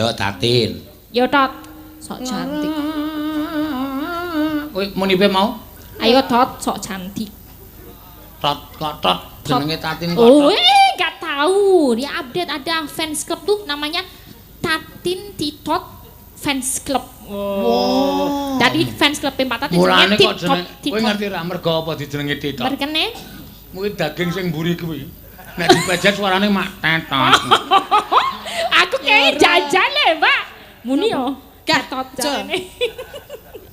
Yo Tatin. Yo Tot. Sok cantik. Kowe muni piye mau? Ayo Tot, sok cantik. Tot kok Tot jenenge Tatin kok. Oh, enggak tahu. Dia update ada fans club tuh namanya Tatin Titot Fans Club. Oh. Jadi fans club Pak Tatin Mulane jenenge kok Titot. jenenge kowe ngerti ra mergo apa dijenenge Titot? Mergene? Kuwi daging sing mburi kuwi. Nek dipejet suarane mak tetot. Aku kayak jajan le, Mbak. Muni yo. Gak, Tot jarene.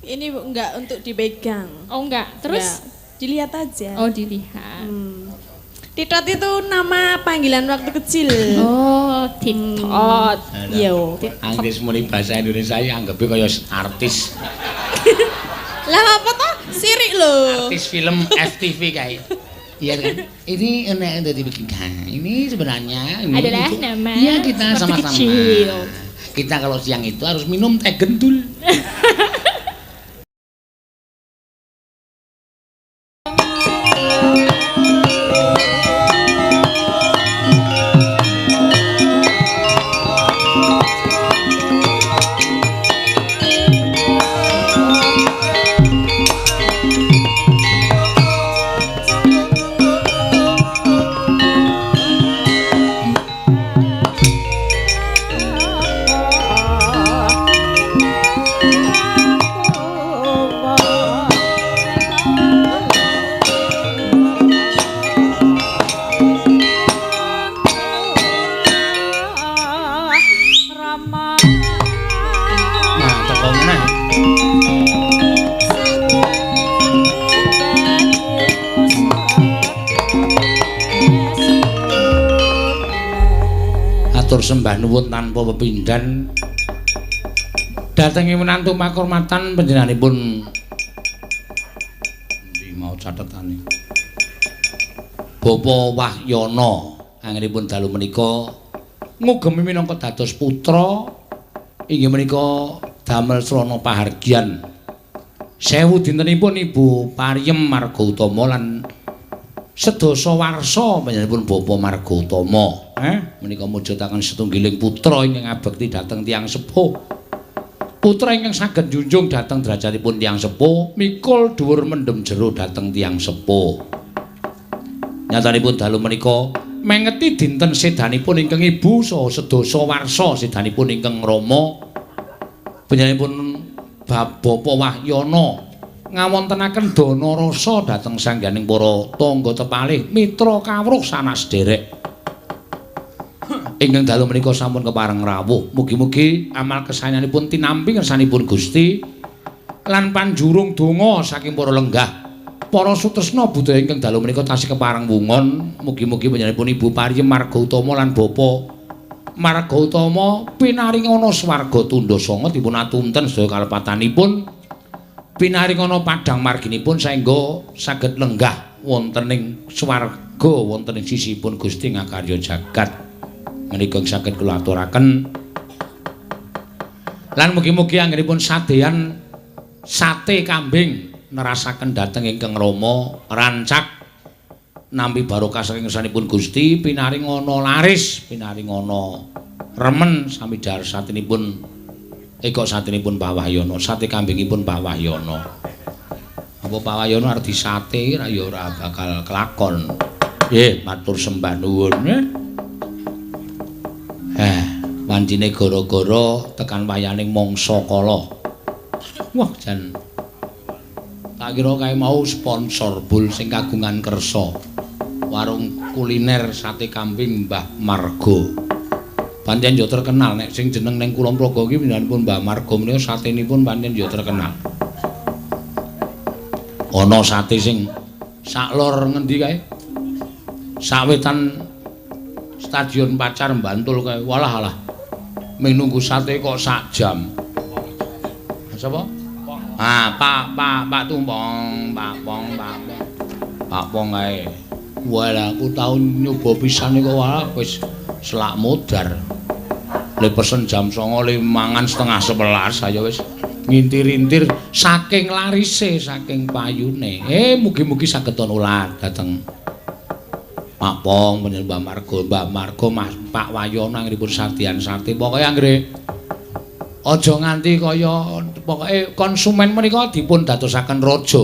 Ini Bu, enggak untuk dipegang. Oh enggak. Terus Enggak. Dilihat aja. oh dilihat. Titot itu nama panggilan waktu kecil. Oh, Titot. Iya. Anggris muni bahasa Indonesia ya anggepe kaya artis. Lah apa toh? Sirik loh. Artis film FTV kae. Iya kan? Ini enak untuk dibikinkan. Ini sebenarnya ini Adalah itu- nama Iya kita waktu sama-sama. kecil. Kita kalau siang itu harus minum teh gendul. Nah, teko meneh. Atur sembah nuwun tanpa pepindhan datengi menantu pakurmatan panjenenganipun endi mau catetane Bapak Wahyana anggenipun dalu menika ngugemi minangka dados putra inggih menika damel srana pahargyan sewu dintenipun Ibu Pariem Marga Utama lan sedasa warsa panjenenganipun Bapak Marga Utama menika mujudaken setunggiling putra ingkang ngabekti dhateng tiyang sepuh, putra ingkang saged njunjung dhateng derajatipun tiyang sepuh, mikul dhuwur mendem jero dhateng tiyang sepuh. Nyatanipun dalu menika mengeti dinten sedanipun ingkang ibu saha sedasa warsa sedanipun ingkang rama panjenenganipun Bapak Wahyana ngawontenaken dana rasa dhateng sangganing para tangga tepalih mitra kawruh sanas derek ingkang dalu menika sampun kepareng rawuh. Mugi-mugi amal kesayanipun tinampi ngersanipun Gusti lan panjurung donga saking para lenggah para sutresna budaya ingkang dalu menika tasih kepareng wungon. Mugi-mugi panjenenganipun Ibu Pariem Marga Utama lan Bapak Marga Utama pinaringana swarga tundha sanga dipun atunten sedaya kalepatanipun, pinaringana padhang marginipun saengga saged lenggah wonten ing swarga wonten ing sisihipun Gusti ngakarya jagat. Menika saged kula aturaken lan mugi-mugi anggenipun sadean sate kambing nerasaken dhateng ingkang rama rancak nampi barokah saking ngersanipun Gusti, pinaringana laris, pinaringana remen sami dhahar satinipun eko satinipun Pak Wahyana, sate kambingipun Pak Wahyana. Apa Pak Wahyana arep disate ra ya ora bakal kelakon. Nggih, matur sembah nuwun. Wancine gara-gara tekan wayaning mangsa kala. Wah, jan tak kira kae mau sponsor bul sing kagungan kersa warung kuliner sate kambing Mbah Margo. Pancen yo terkenal nek sing jeneng ning Kulon Progo iki panjenenganipun Mbah Margo menika satenipun pancen yo terkenal. Ana sate sing sak lor ngendi kae? Sawetan Stadion Pacar Bantul kae. Walah alah. Ming nunggu sate kok sak jam. Sapa? Ah, Pak Pak Pak Tumpong, Pak Pong, Pak Pong. Pak Pong kae. Walah aku tau nyoba pisan kok walah wis selak modar. Le pesen jam 09.00 le mangan 10:30 ayo wis ngintir-intir saking larise, saking payune. Mugi-mugi saged ana ulat dhateng Pak Pong, panjenengan Mbah Margo, Mbah Margo, Mas Pak Wayono anggenipun sadean sate. Pokoke anggere Aja nganti kaya pokoke konsumen menika dipun dadosaken raja.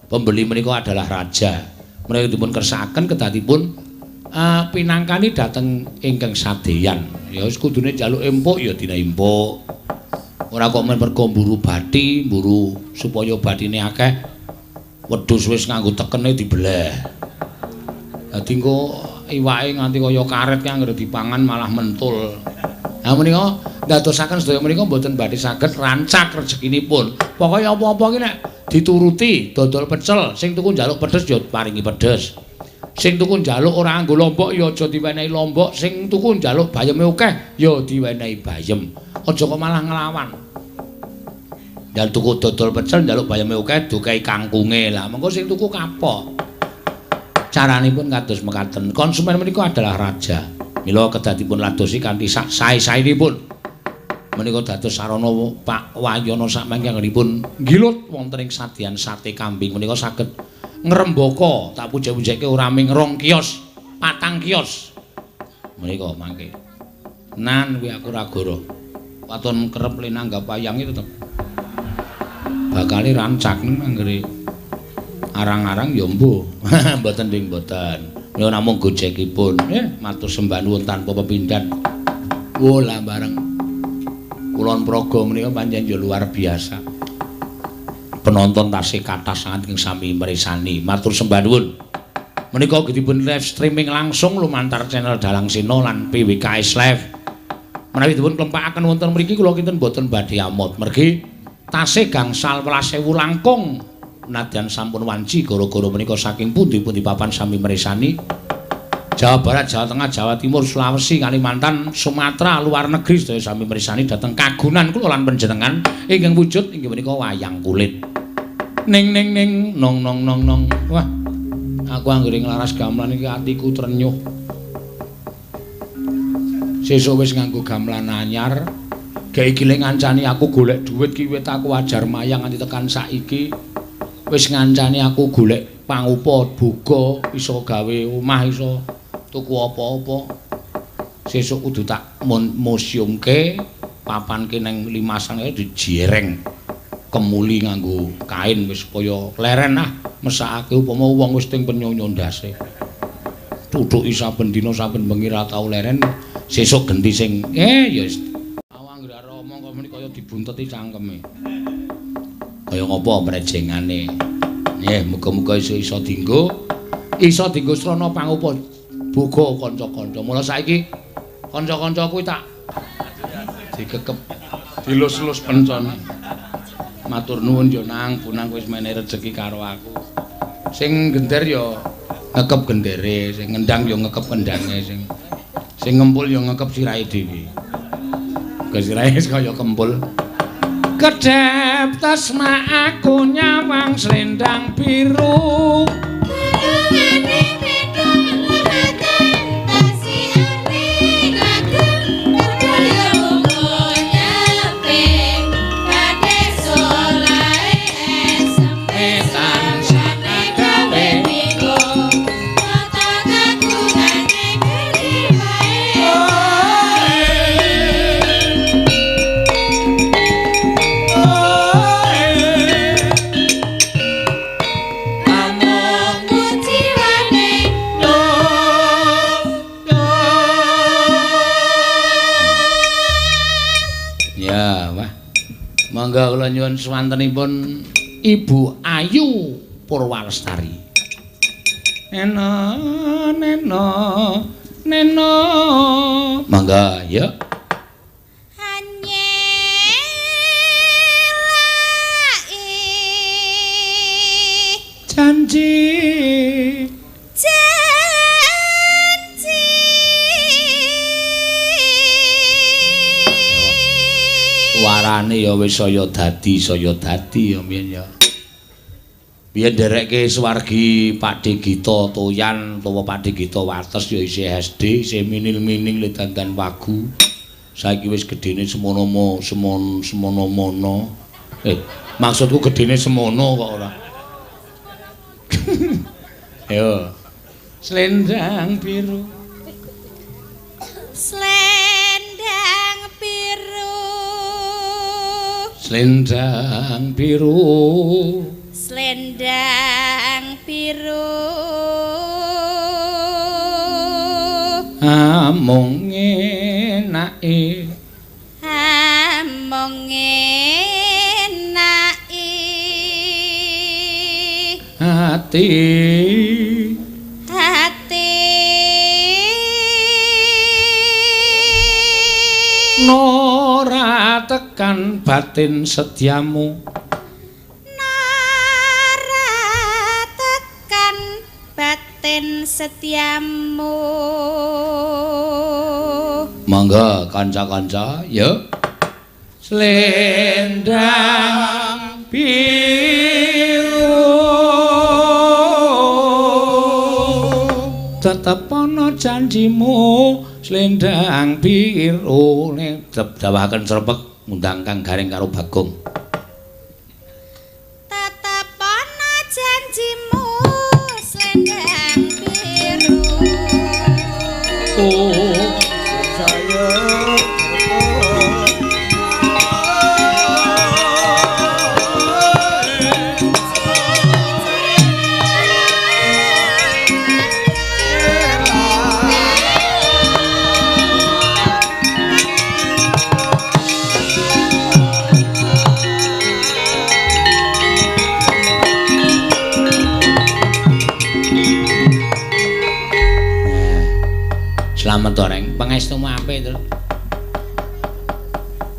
Pembeli menika adalah raja. Menika dipun kersakaken kedadipun pinangkani dhateng ingkang sadeyan. Ya wis kudune njaluk empuk ya dina empuk. Ora kok men mergo mburu bathi, mburu supaya bathine akeh. Wedhus wis nganggo tekene dibeleh. Dadi engko iwake nganti kaya karet ki anggere dipangan malah mentul. Lah menika ndadosaken sedaya menika mboten badhe saged rancak rezekinipun. Pokoke apa-apa ki nek dituruti, dodol pecel, sing tuku njaluk pedes ya paringi pedes. Sing tuku njaluk ora nganggo lombok ya aja diwenehi lombok, sing tuku njaluk bayeme akeh ya diwenehi bayem. Aja kok malah nglawan. Njaluk tuku dodol pecel njaluk bayeme akeh dukai kangkunge. Lah mengko sing tuku kapok. Caranipun kados mekaten. Konsumen menika adalah raja. Mila kedah dipun ladosi kanthi sak sae-saenipun. Menika dados sarana Pak Wayono sakmangke anggenipun nggilut wonten ing sadean sate kambing menika saged ngrembaka tak puji-pujeke ora ming 2 kios, 4 kios. Menika mangke. Nan kuwi aku ora goro. Waton kerep le nanggap wayange tetep bakale rancak ning anggere arang-arang ya mbuh. Mboten ding mboten. Ya namung gojekipun. Matur sembah nuwun tanpa pepindhan. Wo lah bareng Kulon Progo menika pancen ya luar biasa. Penonton tasih kathah sanget ing sami mresani. Matur sembah nuwun. Menika ugi dipun live streaming langsung lumantar channel Dalang Sena lan PWKS Live. Menawi dipun klempakaken wonten mriki kula kinten mboten badhe amot. Mergi tasih gangsal 11.000 langkung nadyan sampun wanci gara-gara menika saking pundi-pundi papan sami mresani. Jawa Barat, Jawa Tengah, Jawa Timur, Sulawesi, Kalimantan, Sumatera, luar negeri sedaya sami mresani dhateng kagunan kula lan panjenengan ingkang wujud inggih menika wayang kulit. Ning ning ning nong nong nong nong. Wah, aku anggere nglaras gamelan iki atiku trenyuh. Sesuk wis nganggo gamelan anyar. Gek iki le ngancani aku golek dhuwit ki wit aku ajar mayang nganti tekan saiki. Wis ngancani aku golek pangupa boga iso gawe omah iso tuku apa-apa. Sesuk kudu tak museumke, papanke nang limasan kae dijereng kemuli nganggo kain wis supaya leren ah mesakake upama wong wis ting penyonyo ndase. Tutuki saben dina saben bengi ra tau leren, sesuk genti sing ya wis. Awak anggere arep omong kok meni kaya dibunteti cangkeme. Kaya ngopo mrejengane. Muga-muga iso dinggo. Iso dinggo srana pangupa boga kanca-kanca. Mula saiki kanca-kanca kuwi tak dikekep, dilus-lus pencone. Matur nuwun yo Nang, Bunang wis menehi rejeki karo aku. Sing gender yo ngekep gendere, sing ngendang yo ngekep kendange, sing ngempul yo ngekep sirahe dhewe. Ke sirahe wis kaya kempul. Kedhep tresna aku nyawang slendang biru. Monggo kula nyuwun swantenipun Ibu Ayu Purwalestari. Neno neno neno. Monggo ya. Janji warane ya wis saya dadi ya mbiyen ya. Biyen nderekke swargi Pakde Gita Toyan utawa Pakde Gita Wates ya isih SD, isih minil-minil le dandan wagu. Saiki wis gedene semono semono mono. Maksudku gedene semono kok ora. Ayo. Slendang biru. Slendang biru. Slendang biru, slendang biru, amung ngenaki, amung ngenaki, ati, ati, nora tekan batin setiamu, nora tekan batin setiamu. Monggo kanca-kanca, yuk. Slendang biru tetep ana janjimu, slendang biru. Nek dawahaken srepek ngundang Kang Gareng karo Bagong. Tetep ana janjimu, slendang biru. Oh, saya Slamet to, Reng. Pangestumu apik to?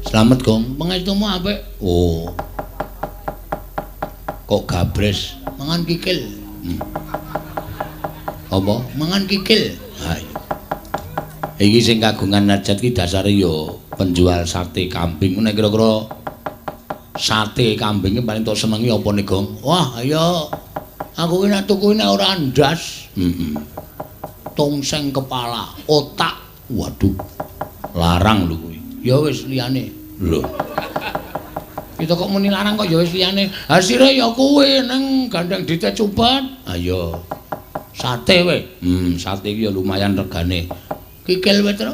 Slamet, Gong. Pangestumu apik. Oh. Kok gabres? Mangan kikil. Apa? Mangan kikil. Ha iya. Iki sing kagungan hajat ki dasare ya penjual sate kambing. Nek kira-kira sate kambing paling tok senengi apa nih, Gong? Wah, ayo. Aku ki nek tuku nek ora ndas. Heeh. Tongseng kepala, otak. Waduh. Larang lho kuwi. Ya wis liyane. Lho. Kita kok muni larang kok ya wis liyane. Hasile ya kuwi ning gandeng dite cupet. Ayo. Sate we. Sate iki ya lumayan regane. Kikil we, Tru.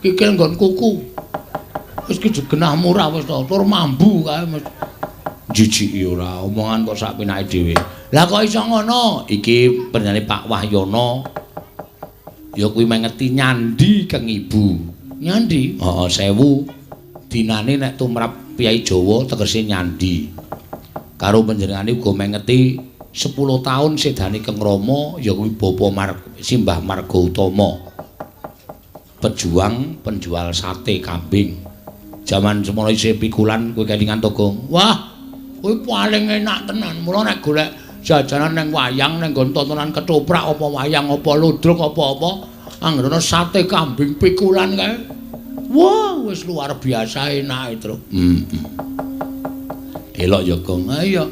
Kikil nggon kuku. Wis ki genah murah wis to, tur mambu kae mesti. Jijiki ora, omongan kok sak penake dhewe. Lah kok iso ngono? Iki panjenengane Pak Wahyono. Ya kuwi mengeti nyandi keng ibu. Nyandi? Heeh, 1000. Dinane nek tumrap piyai Jawa tegese nyandi. Karo panjenengane uga mengeti 10 taun sedane Keng Rama ya kuwi Bapa Simbah Marga Utama. Pejuang penjual sate kambing. Jaman semono isih pikulan kowe kelingan to, Gong? Wah, kuwi paling enak tenan. Mula nek golek jajanan nang wayang, nang nggon tontonan ketoprak apa wayang apa ludruk apa-apa, anggere ana sate kambing pikulan kae. Wah, wis luar biasa enake, Tru. Elok ya, Gong. Ha iya.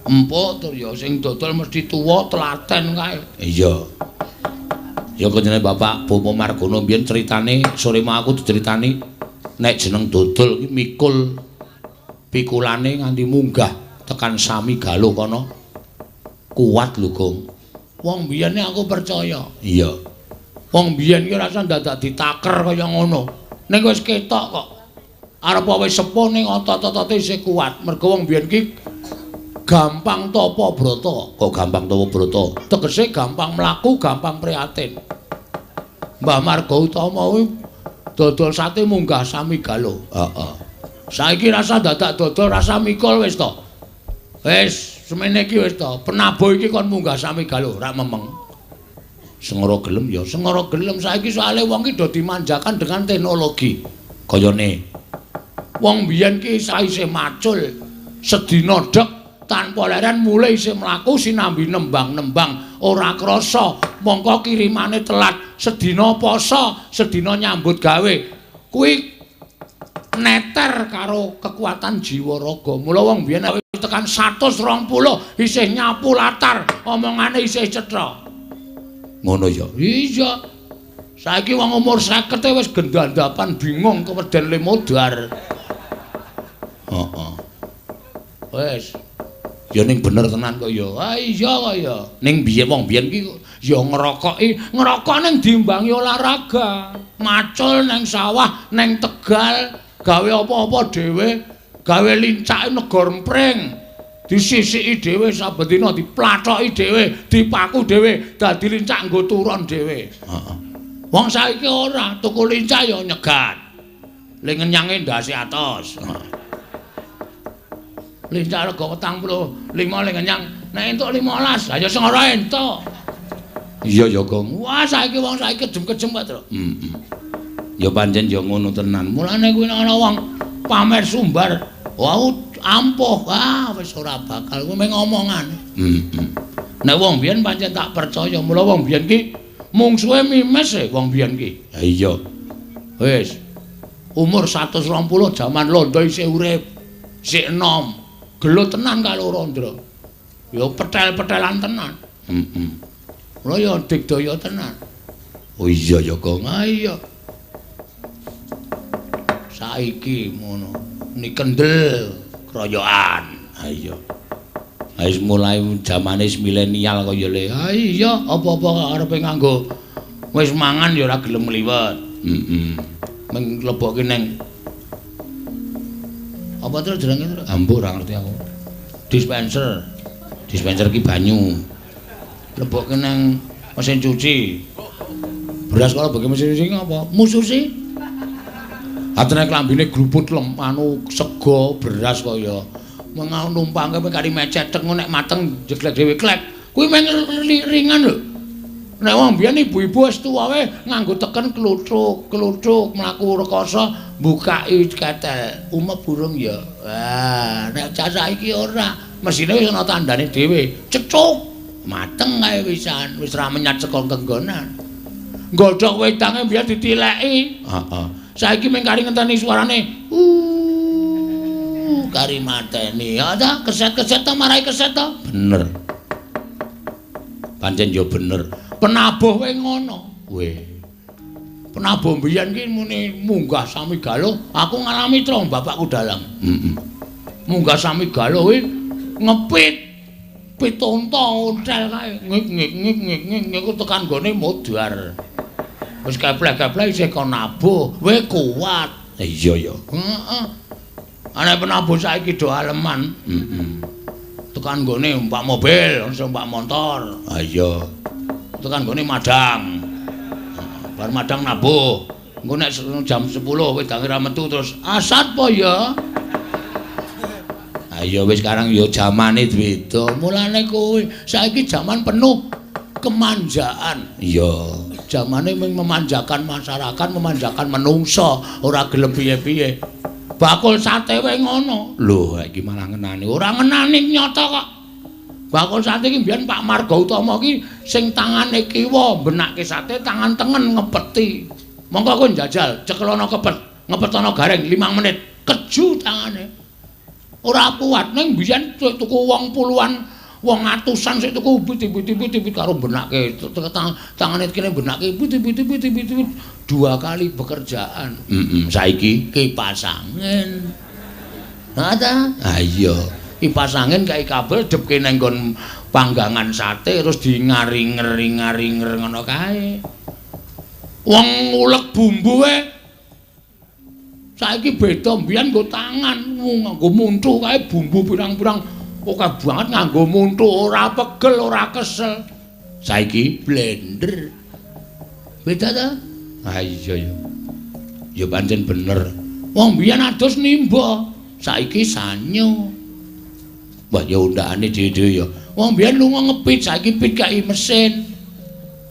Empuk tur ya sing dodol mesti tuwa telaten kae. Iya. Ya kanjeng Bapak Bopo Margono mbiyen critane sore mau aku diceritani nek jeneng dodol ki mikul pikulane nganti munggah tekan Sami Galuh kono. Kuat lho, Gong. Wong biyen aku percaya. Iya. Wong biyen ki ora usah dadak ditaker kaya ngono. Ning wis ketok kok. Arep wis sepuh ning otot-otote isih kuat. Mergo wong biyen ki gampang tapa brata. Kok gampang tapa brata? Tegese gampang mlaku, gampang prihatin. Mbah Marga Utama kuwi dodol sate munggah Sami Galuh. Heeh. Saiki rasa dadak dodol rasa mikul wis to. Wis semene iki wis to. Penabuh iki kon munggah Sami Galuh rak memeng. Sengara gelem ya, sengara gelem saiki soalé wong ki do dimanjakan dengan teknologi. Kayane wong biyen ki saise macul sedina dek tanpa leren mulai isih mlaku sinambi nembang-nembang ora krasa mongko kirimane telat sedina poso sedina nyambut gawe kuwi neter karo kekuatan jiwa raga. Mula wong biyen wis tekan 120 isih nyapu latar omongane isih cetha. Ngono ya. Iya. Saiki wong umur 50 wis gendandapan bingung keweden le modar. Heeh. Wis. Ya ning bener tenan kok ya. Ah iya kok ya. Ning biyen wong biyen ki ya ngerokoki, ngerokok ning diimbangi olahraga. Macul nang sawah, nang tegal, Gawe apa-apa dhewe, gawe lincake negor mpring. Disisiki dhewe saben dina, diplathoki dhewe, dipaku dhewe, dadi lincak nggo turon dhewe. Heeh. Wong saiki ora, tuku lincak ya nyegat. Le ngenyange ndase atos. Lincak rega 45 le ngenyang, nek entuk 15, ha ya sing ora entuk. Iya ya, Gong. Wah, saiki wong saiki kejem-kejem Pak, Tru. Heeh. Ya pancen ya ngono tenan. Mulane kuwi nek ana wong pamer sumbar, wah ampuh, ah wis ora bakal kuwi mung omongane. Heeh. Nek wong biyen pancen tak percaya, mula wong biyen ki mungsuhe mimes e wong biyen ki. Ha iya. Wis. Umur 120 jaman londo isih urip. Isih enom. Gelut tenan karo Randra. Ya petel-petelan tenan. Heeh. Mula ya digdaya tenan. Oh iya ya, Gong. Ha iya. Saiki ngono. Ni kendel kroyokan. Ha iya. Wis mulai jamane wis milenial kaya le. Ha iya, apa-apa arepe nganggo wis mangan ya ora gelem mliwet. Heeh. Meng lebokke ning apa terus jenenge terus? Ambuh ora ngerti aku. Dispenser. Dispenser ki banyu. Lebokke nang mesin cuci. Beras kalau bagi mesin cuci apa? Mususi. Atene klambine gluput lem anu sego beras kaya numpangke kari mecet tek nek mateng jeglek dhewe klek. Kuwi men ringan lho. Nek wong biyen ibu-ibu wis tuwa wae nganggo teken kluthuk, kluthuk mlaku rekoso mbukaki ketel. Umep burung ya. Wah, nek cah saiki ora, mesine wis ana tandane dhewe. Cecuk. Mateng kae wisan, wis ra menyat saka kenggonan. Nggodhok wedange biyen ditileki. Heeh. Saiki mung kari ngenteni suarane. Kari mateni. Ya ta, keset-keset to marai keset to. Bener. Pancen ya bener. Penabuh wae ngono. Weh. Penabuh mbiyen ki muni munggah sami galuh, aku ngalami tro bapakku dalang. Heeh. Munggah sami galuh kuwi ngepit pitonto ontel kae ngik ngik ngik ngik ngik ngik tekan gone modar. Wis kepleh-kepleh isih kon nabuh, we kuat. Iya ya. Heeh. Ana penabuh saiki do aleman. Heeh. Tekan gone numpak mobil, numpak motor. Ha iya. Tekan gone madang. Bar madang nabuh. Engko nek jam 10 wedange ra metu terus asat po ya. Ayo wis sekarang ya jamane beda. Mulane kuwi saiki jaman penuh kemanjaan. Iya, jamane mung memanjakan masyarakat, memanjakan menungso, ora gelem piye-piye. Bakul sate wae ngono. Lho, iki malah ngenani. Ora ngenani nyata kok. Bakul sate iki mbiyen Pak Marga Utama ki sing tangane kiwa mbenakke sate, tangan tengen ngepeti. Monggo kowe njajal, cekelono kepet, ngepetono gareng 5 menit, keju tangane. Ora kuat ning biyen tuku wong puluhan, wong atusan sik tuku piti-piti-piti karo benake tangane kene benake piti-piti-piti dua kali bekerjaan. Heeh, saiki kipas angin. Ha ta? Ha iya, kipas angin kae kabel dhepke nang nggon panggangan sate terus di ngaring-ngering ngono kae. Wong ngulek bumbu wae saiki beda, mbiyen nggo tangan, nganggo muntu kae bumbu pirang-pirang akeh banget nganggo muntu, ora pegel, ora kesel. Saiki blender. Beda ta? Ha iya ya. Ya pancen bener. Wong mbiyen adus nimba, saiki sanyo. Wah ya undakane dhewe-dhewe ya. Wong mbiyen lunga ngepit, saiki pit kai mesin.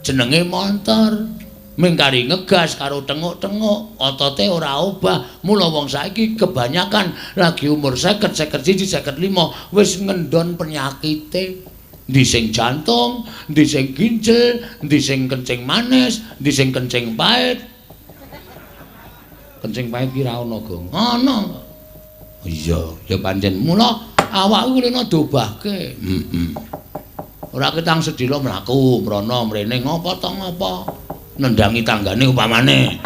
Jenenge montor. Ming kari ngegas karo tenguk-tenguk, otote ora obah. Mula wong saiki kebanyakan lagi umur 50, 51, 55 wis ngendon penyakite. Endi sing jantung, endi sing ginjel, endi sing kencing manis, endi sing kencing pahit. Kencing pahit ki ra ono, Gong. Ono. Iya, ya pancen. Mula awakku kulino diobahke. Heeh. Ora ketang sedhela mlaku mrono mrene ngopo to ngopo. Nendangi tanggane upamane.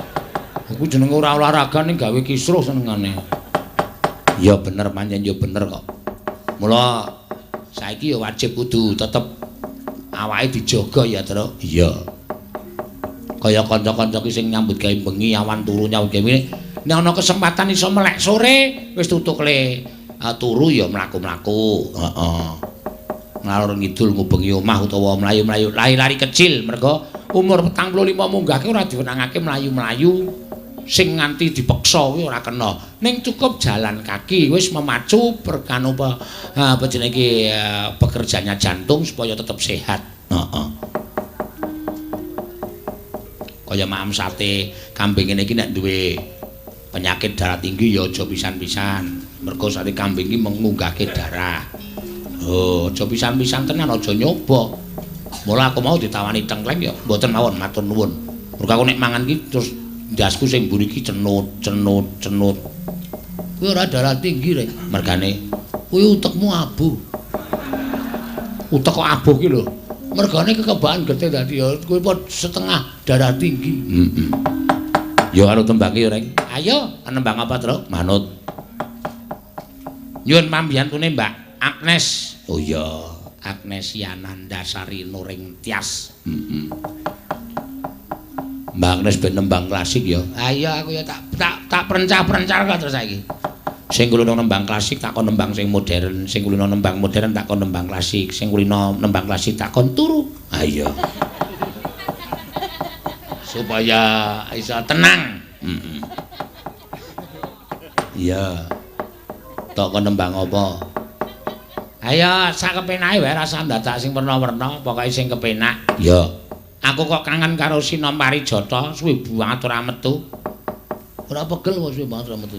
Aku jenenge ora olahraga ning gawe kisruh senengane. Ya bener pancen ya bener kok. Mula saiki ya wajib kudu tetep awake dijaga ya, Truk. Iya. Kaya kanca-kanca ki sing nyambut gawe bengi awan turu nyambut gawe Nek ana kesempatan iso melek sore, wis tutuk le turu ya mlaku-mlaku. Heeh. Ngalor ngidul ngubengi omah utawa mlayu-mlayu, lari-lari kecil mergo umur 45 munggahke ora diwenangake mlayu-mlayu sing nganti dipeksa kuwi ora kena. Ning cukup jalan kaki wis memacu perkanu apa jenenge iki bekerjanya jantung supaya tetep sehat. Heeh. Kaya maem sate kambing ngene iki nek duwe penyakit darah tinggi ya aja pisan-pisan. Mergo sate kambing iki mengunggahke darah. Oh, aja pisan-pisan tenan, aja nyoba. Mula aku mau ditawani tengkleng ya mboten mawon, matur nuwun. Mergo aku nek mangan iki terus ndasku sing mburi iki cenut, cenut, cenut. Kuwi ora darah tinggi rek, mergane kuwi utekmu abuh. Utek kok abuh ki lho. Mergane kekebalan getih dadi ya kuwi setengah darah tinggi. Heeh. Ya karo tembange ya, Reng. Ayo, nembang apa, Truk? Manut. Nyuwun pambiyantune Mbak Agnes. Oh iya, Agnes Yanandasari Nuring Tias. Heeh. Mbak Agnes ben nembang klasik ya. Ayo aku ya tak perencah-perencar kok terus saiki. Sing kulino nembang klasik tak kon nembang sing modern, sing kulino nembang modern tak kon nembang klasik, sing kulino nembang klasik tak kon turu. Ayo. Supaya iso tenang. Heeh. Iya. Tok kon nembang apa? Ayo sak kepenake wae rasa ndadak sing werna-werna, pokoke sing kepenak. Iya. Aku kok kangen karo Sinom Parijata, suwe banget ora metu. Ora pegel kok suwe banget ora metu.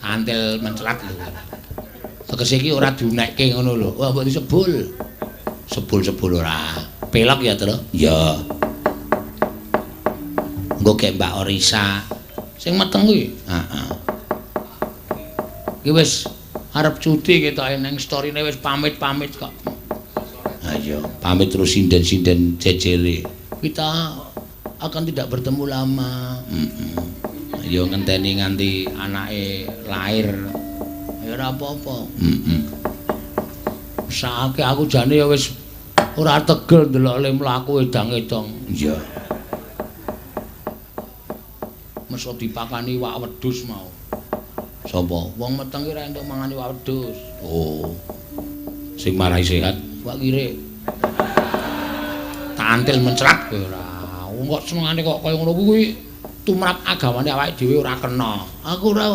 Antil mencelat lho. Tegese iki ora diunekke ngono lho. Wah, mbok disebul. Sebul-sebul ora. Pelok ya, Tru? Iya. Engko gek Mbak Orisa sing meteng kuwi. Heeh. Iki wis arep cuti ketoke ning storine wis pamit-pamit kok. Ayo, pamit terus sinden-sinden jejere. Kita akan tidak bertemu lama. Heeh. Ayo ngenteni nganti anake lahir. Ya ora apa-apa. Heeh. Sakake aku jane ya wis ora tegel ndelok le mlaku edang-edong. Iya. Meso dipakani iwak wedhus mau. Sapa? Wong meteng ki ora entuk mangan iwak wedhus. Oh. Sing marai sehat wak kirik. Tantil mencerat kowe ora. Wong kok senengane kok kaya ngono kuwi tumrap agamane awake dhewe ora kena. Aku ora.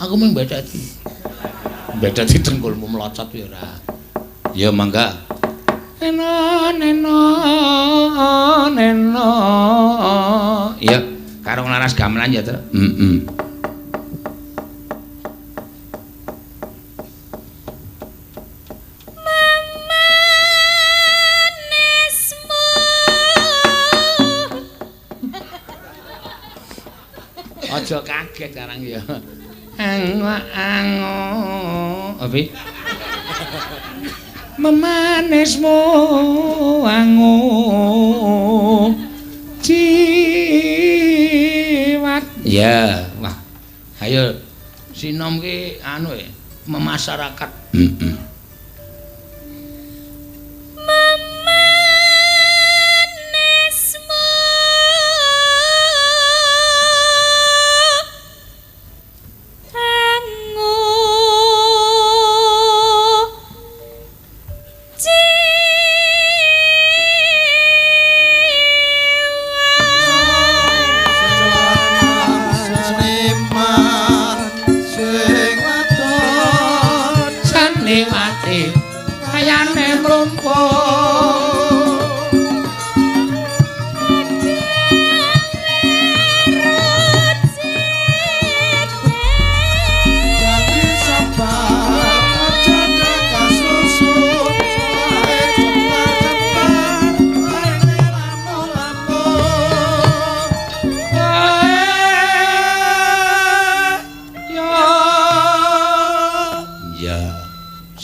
Aku mung mbedheti. Mbedheti dengkulmu mlocot kuwi ora. Ya mangga. Neno neno neno. Ya, karo nglaras gamelan ya, Tru. Heeh. Aja kaget karang ya. Ango ango. Apa? Memanismu ango jiwat. Ya, wah. Ayo Sinom ki anu e, memasyarakat. Heeh.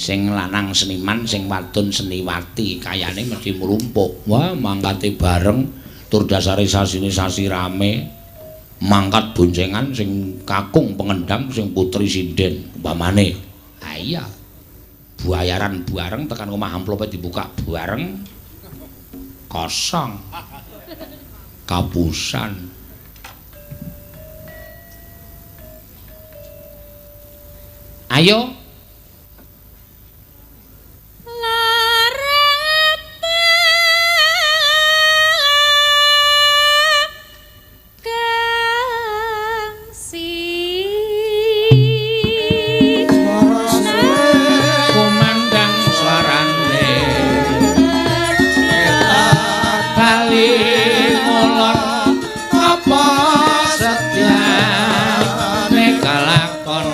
Sing lanang seniman, sing wadon seniwati, kayane mesti mlumpuk. Wah, mangkate bareng tur dasare sasine sasi rame. Mangkat boncengan sing kakung pengendang, sing putri sinden umpamane. Ha iya. Bayaran bareng tekan omah amplope dibuka bareng. Kosong. Kapusan. Ayo. Kumandang swarane bali ngulon apa setyane kelakon,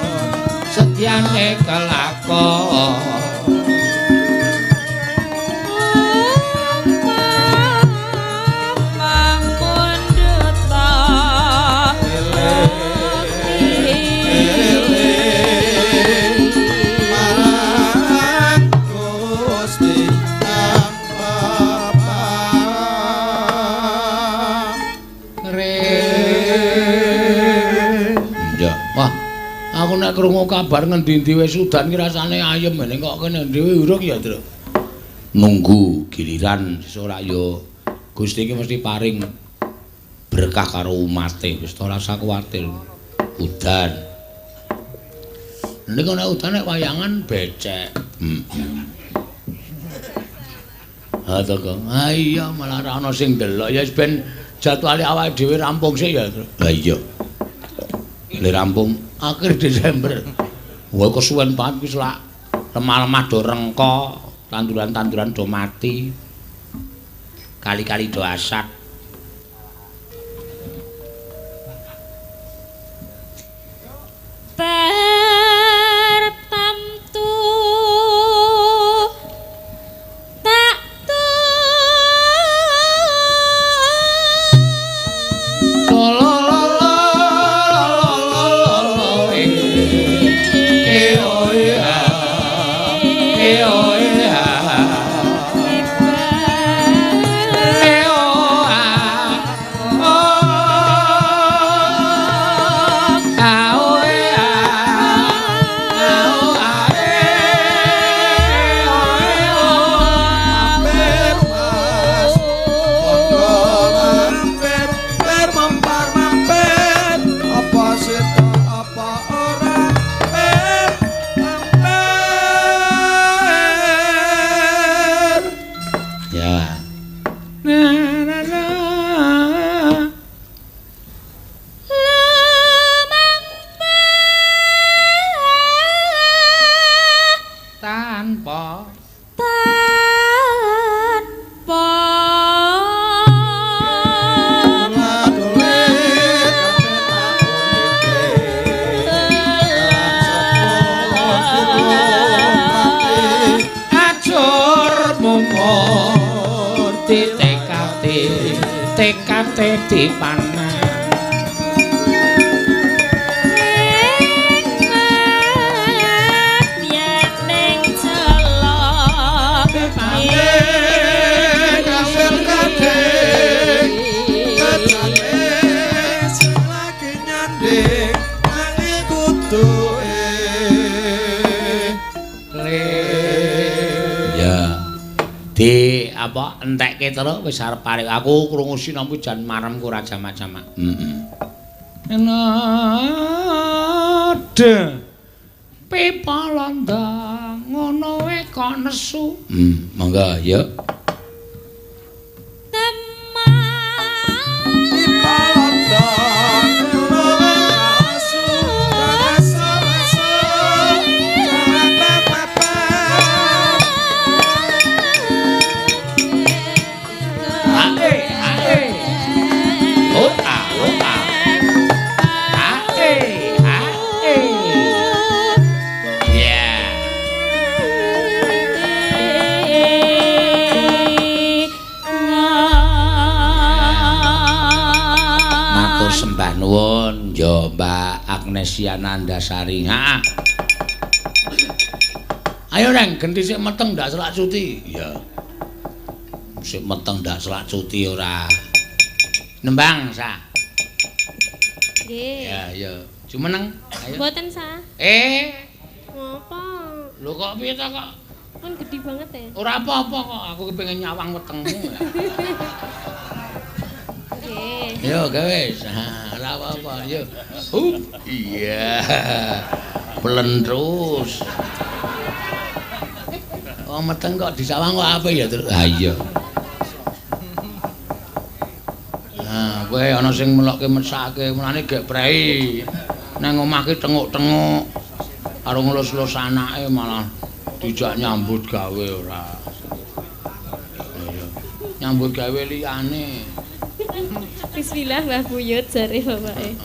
setyane kelakon. Wah, aku nek krungu kabar ngendi-endi wis udan ki rasane ayem ngene kok kene dhewe urung ya, Truk. Nunggu giliran sesuk ora ya Gusti iki mesti paring berkah karo umate, wis ora usah kuwatir. Udan. Niku nek udan nek wayangan becek. Heeh. Ha to, Kang. Ha iya malah ora ana sing ndelok ya wis ben jadwale awake dhewe rampung sik ya, Truk. Ha iya. Le rampung akhir Desember. Wah kesuwen banget wis lak lemah-lemah do rengka, tanduran-tanduran do mati. Kali-kali do asat. Tertamtu tak Tanpa tanpa ajur mumur ditekate tekate dipanah. Ya. Di apa entekke terus wis arep arek aku krungu sinampu jan maremku ora jamak-jamak. Heeh. Nade. Pipa londo ngono wae kok nesu. Monggo ya. Nuwun ya Mbak Agnesia Nandasari. Ha. Ayo Neng, genti sik meteng ndak selak cuti. Iya. Sik meteng ndak selak cuti ora. Nembang sa. Nggih. Ya ya. Jumeneng. Ayo. Mboten sa. Ngopo? Lho kok piye ta kok? Kan gedhi banget ya. Ora apa-apa kok, aku kepengin nyawang wetengmu. Nggih. Nggih. Yo gawe wis. Ha, ora apa-apa. Yo. Hup. Iya. Plentrus. Wong meteng kok disawang kok apik ya, Truk. Ha iya. Nah, kowe ana sing melokke mesake, mulane gek prei. Nang omah ki tenguk-tenguk karo ngelus-elus anake malah dijak nyambut gawe ora. Iya. Nyambut gawe liyane. Bismillah Mbah Buyut jare bapake.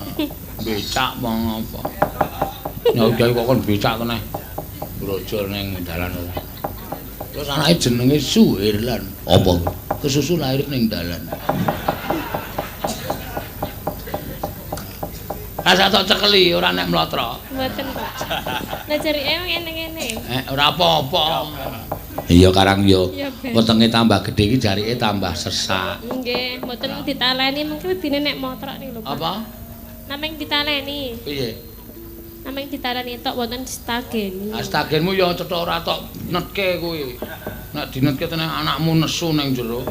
Becak wong apa. Nyambut gawe kok kon becak teneh. Brojol ning dalan ora. Terus anake jenenge Suherlan. Apa? Kesusu lahir ning dalan. Rasa tok cekeli ora nek mlotro. Mboten, Pak. Lah jarike ngene-ngene. Ora apa-apa. Iya karang yo. Wetenge tambah gedhe iki jarike tambah sesak. Nggih, mboten ditaleni mungkin wedine nek motrok niku lho, Pak. Apa? Nameng ditaleni. Piye? Nameng ditaleni tok wonten stageni. Stagenmu ya cetha ora tok netke kuwi. Nek dinetke teneh anakmu nesu ning jero.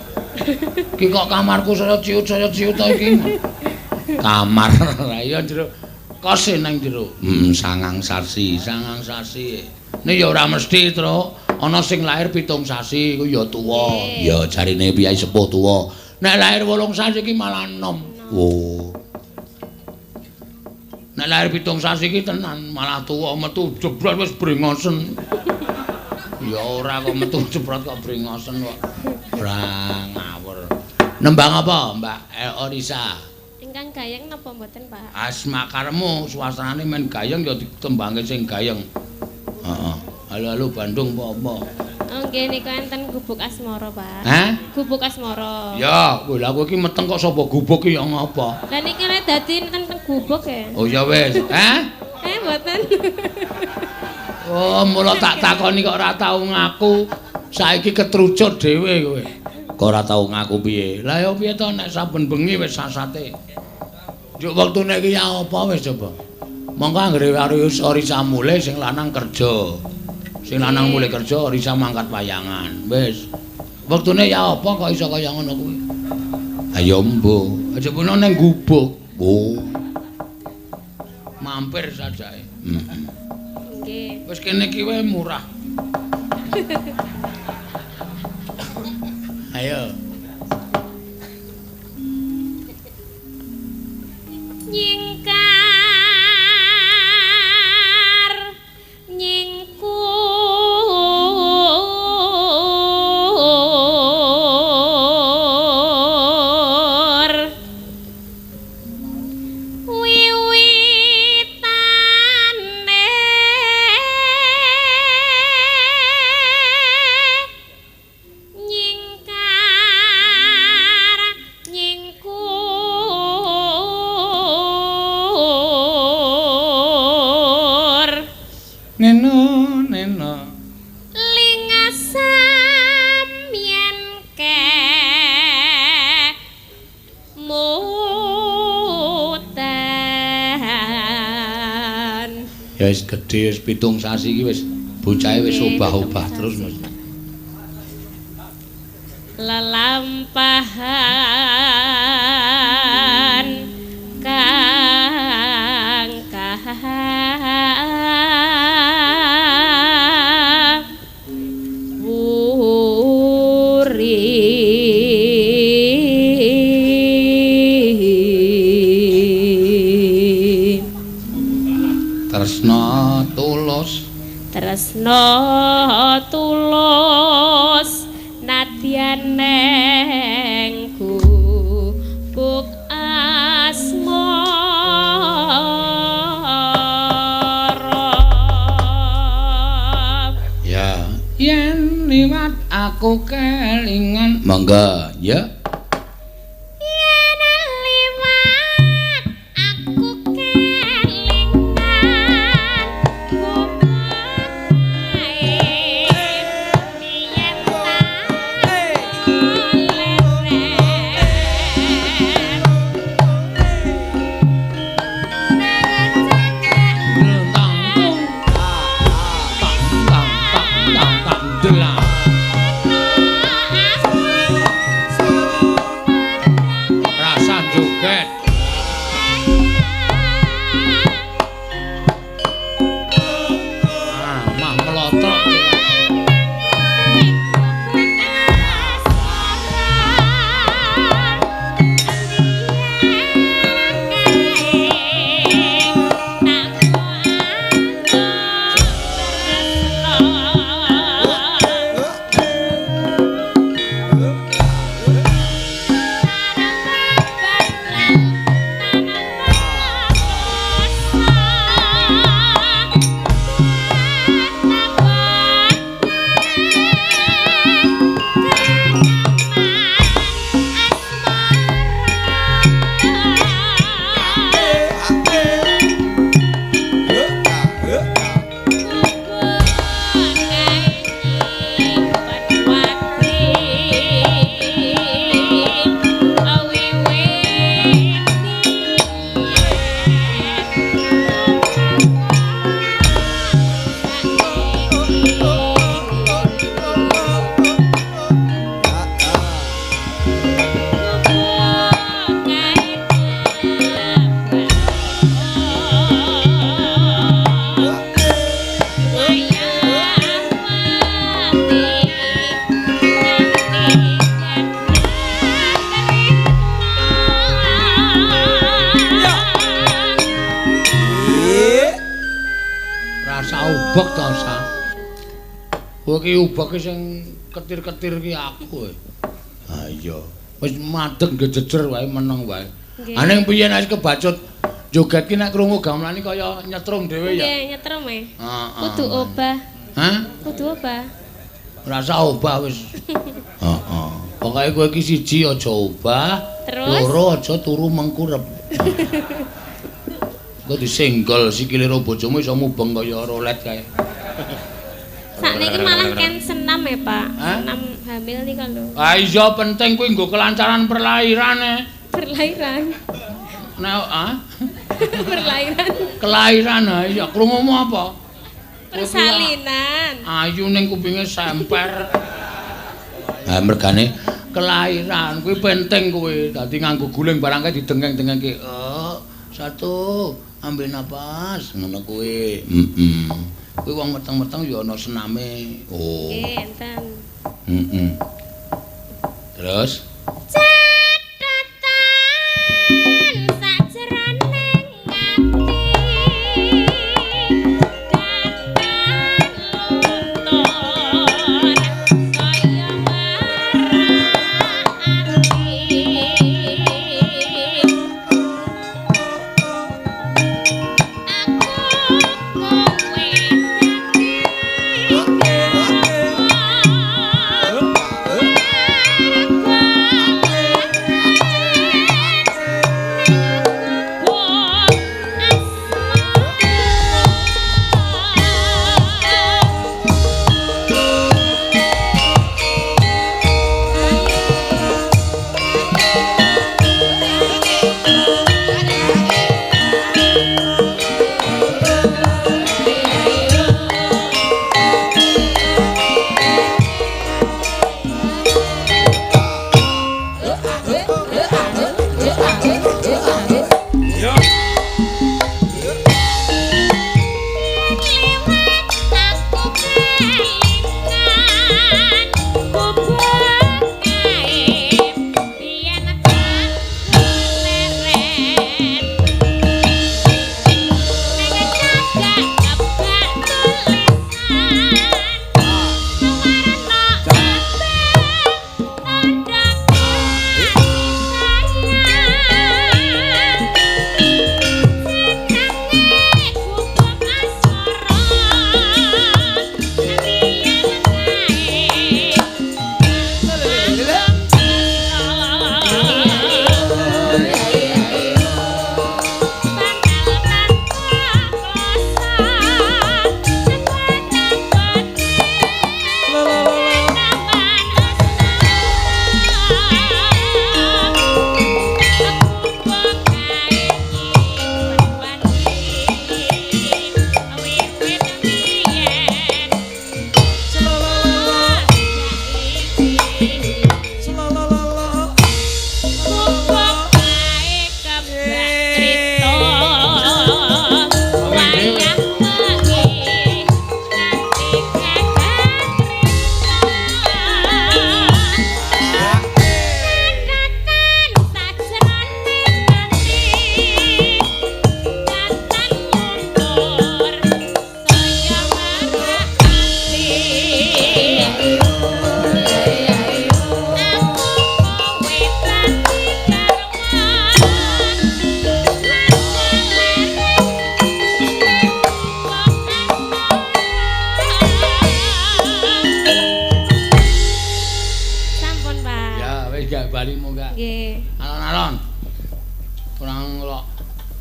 Ki kok kamarku saya ciut to iki. Kamar lah ya jero kose nang jero. Sangang sasi, sangang sasi. Ini ya ora mesti, Truk. Ana sing lahir 7 sasi iku ya tuwa. Ya jarine piyai sepuh tuwa. Nek lahir 8 sasi iki malah enom. Oh. Nek lahir 7 sasi iki tenan malah tuwa, metu jebrot wis brengosen. Ya ora kok metu jebrot kok brengosen kok. Ora ngawur. Nembang apa, Mbak Orisa? Ingkang gayeng napa mboten, Pak? Asma karemu suasanane men gayeng ya ditembangke sing gayeng. Heeh. Halo-halo Bandung apa-apa. Oh nggih niku enten Gubuk Asmara, Pak. Hah? Gubuk Asmara. Ya, kowe lha kowe iki meteng kok sapa gubuk iki ya ngapa? Lah niki lek dadi enten teng gubuk ya. Oh ya wis. Hah? Mboten. Oh, mula tak takoni kok ora tau ngaku. Saiki ketrucut dhewe kowe. Kok ora tau ngaku piye? Lah ya piye to nek saben bengi wis sasate. Njuk wektune iki ya apa wis coba. Mongko anggere Orisa mulih sing lanang kerja. Sing lanang mulih kerja Orisa mangkat wayangan. Wis. Wektune ya apa kok iso kaya ngono kuwi? Ayo mbuh. Aja puno ning gubuk. Oh. Mampir sajae. Heeh. Nggih. Wis kene iki wae murah. Ayo. Nyingkar nyingkur wiwitane nyingkar nyingkur Neno neno lingasam yen ke mutan. Ya wis gedhe wis 7 sasi iki wis bocahe wis obah-obah terus Mas. Lelampahan kang wuri Tresna tulus, tresna tulus nadyan neng gubuk asmara. Ya, yen liwat aku kelingan. Monggo, ya. Yen liwat aku kelingan gubuk ae biyen tak leren. Tang tung tang tang tang tang tang delang. Aku Ubek ta, Sa? Kowe ki ubek sing ketir-ketir ki aku kowe. Ha iya. Wis madeg ngejejer wae meneng wae. Ha ning piye nek kebacut joget ki nek krungu gamelan iki kaya nyetrum dhewe ya. Nggih, nyetrum e. Heeh. Kudu obah. Hah? Kudu obah. Rasa obah wis. Heeh. Pokoke kowe iki siji aja obah, loro aja turu mengkurep. Engko disenggol sikile ro bojomu iso mubeng kaya rolet kae. Sakniki malah ken senam ya, Pak. Senam hamil nika lho. Ah iya penting kuwi nggo kelancaran perlahiran e. Perlahiran. Nek ah? Perlahiran. Kelahiran ha iya krungumu apa? Persalinan. Ayu ning kupinge semper. Ha mergane kelahiran kuwi penting kuwi. Dadi nganggo guling barang kae didengeng-dengengke. Oh, satu ambil napas ngono kuwi. Heeh. Kuwi wong meteng-meteng ya ana sename. Oh. Nggih, enten. Heeh. Terus Catatan sajroning ati dandan luntur saya marak ati aku kowe dadi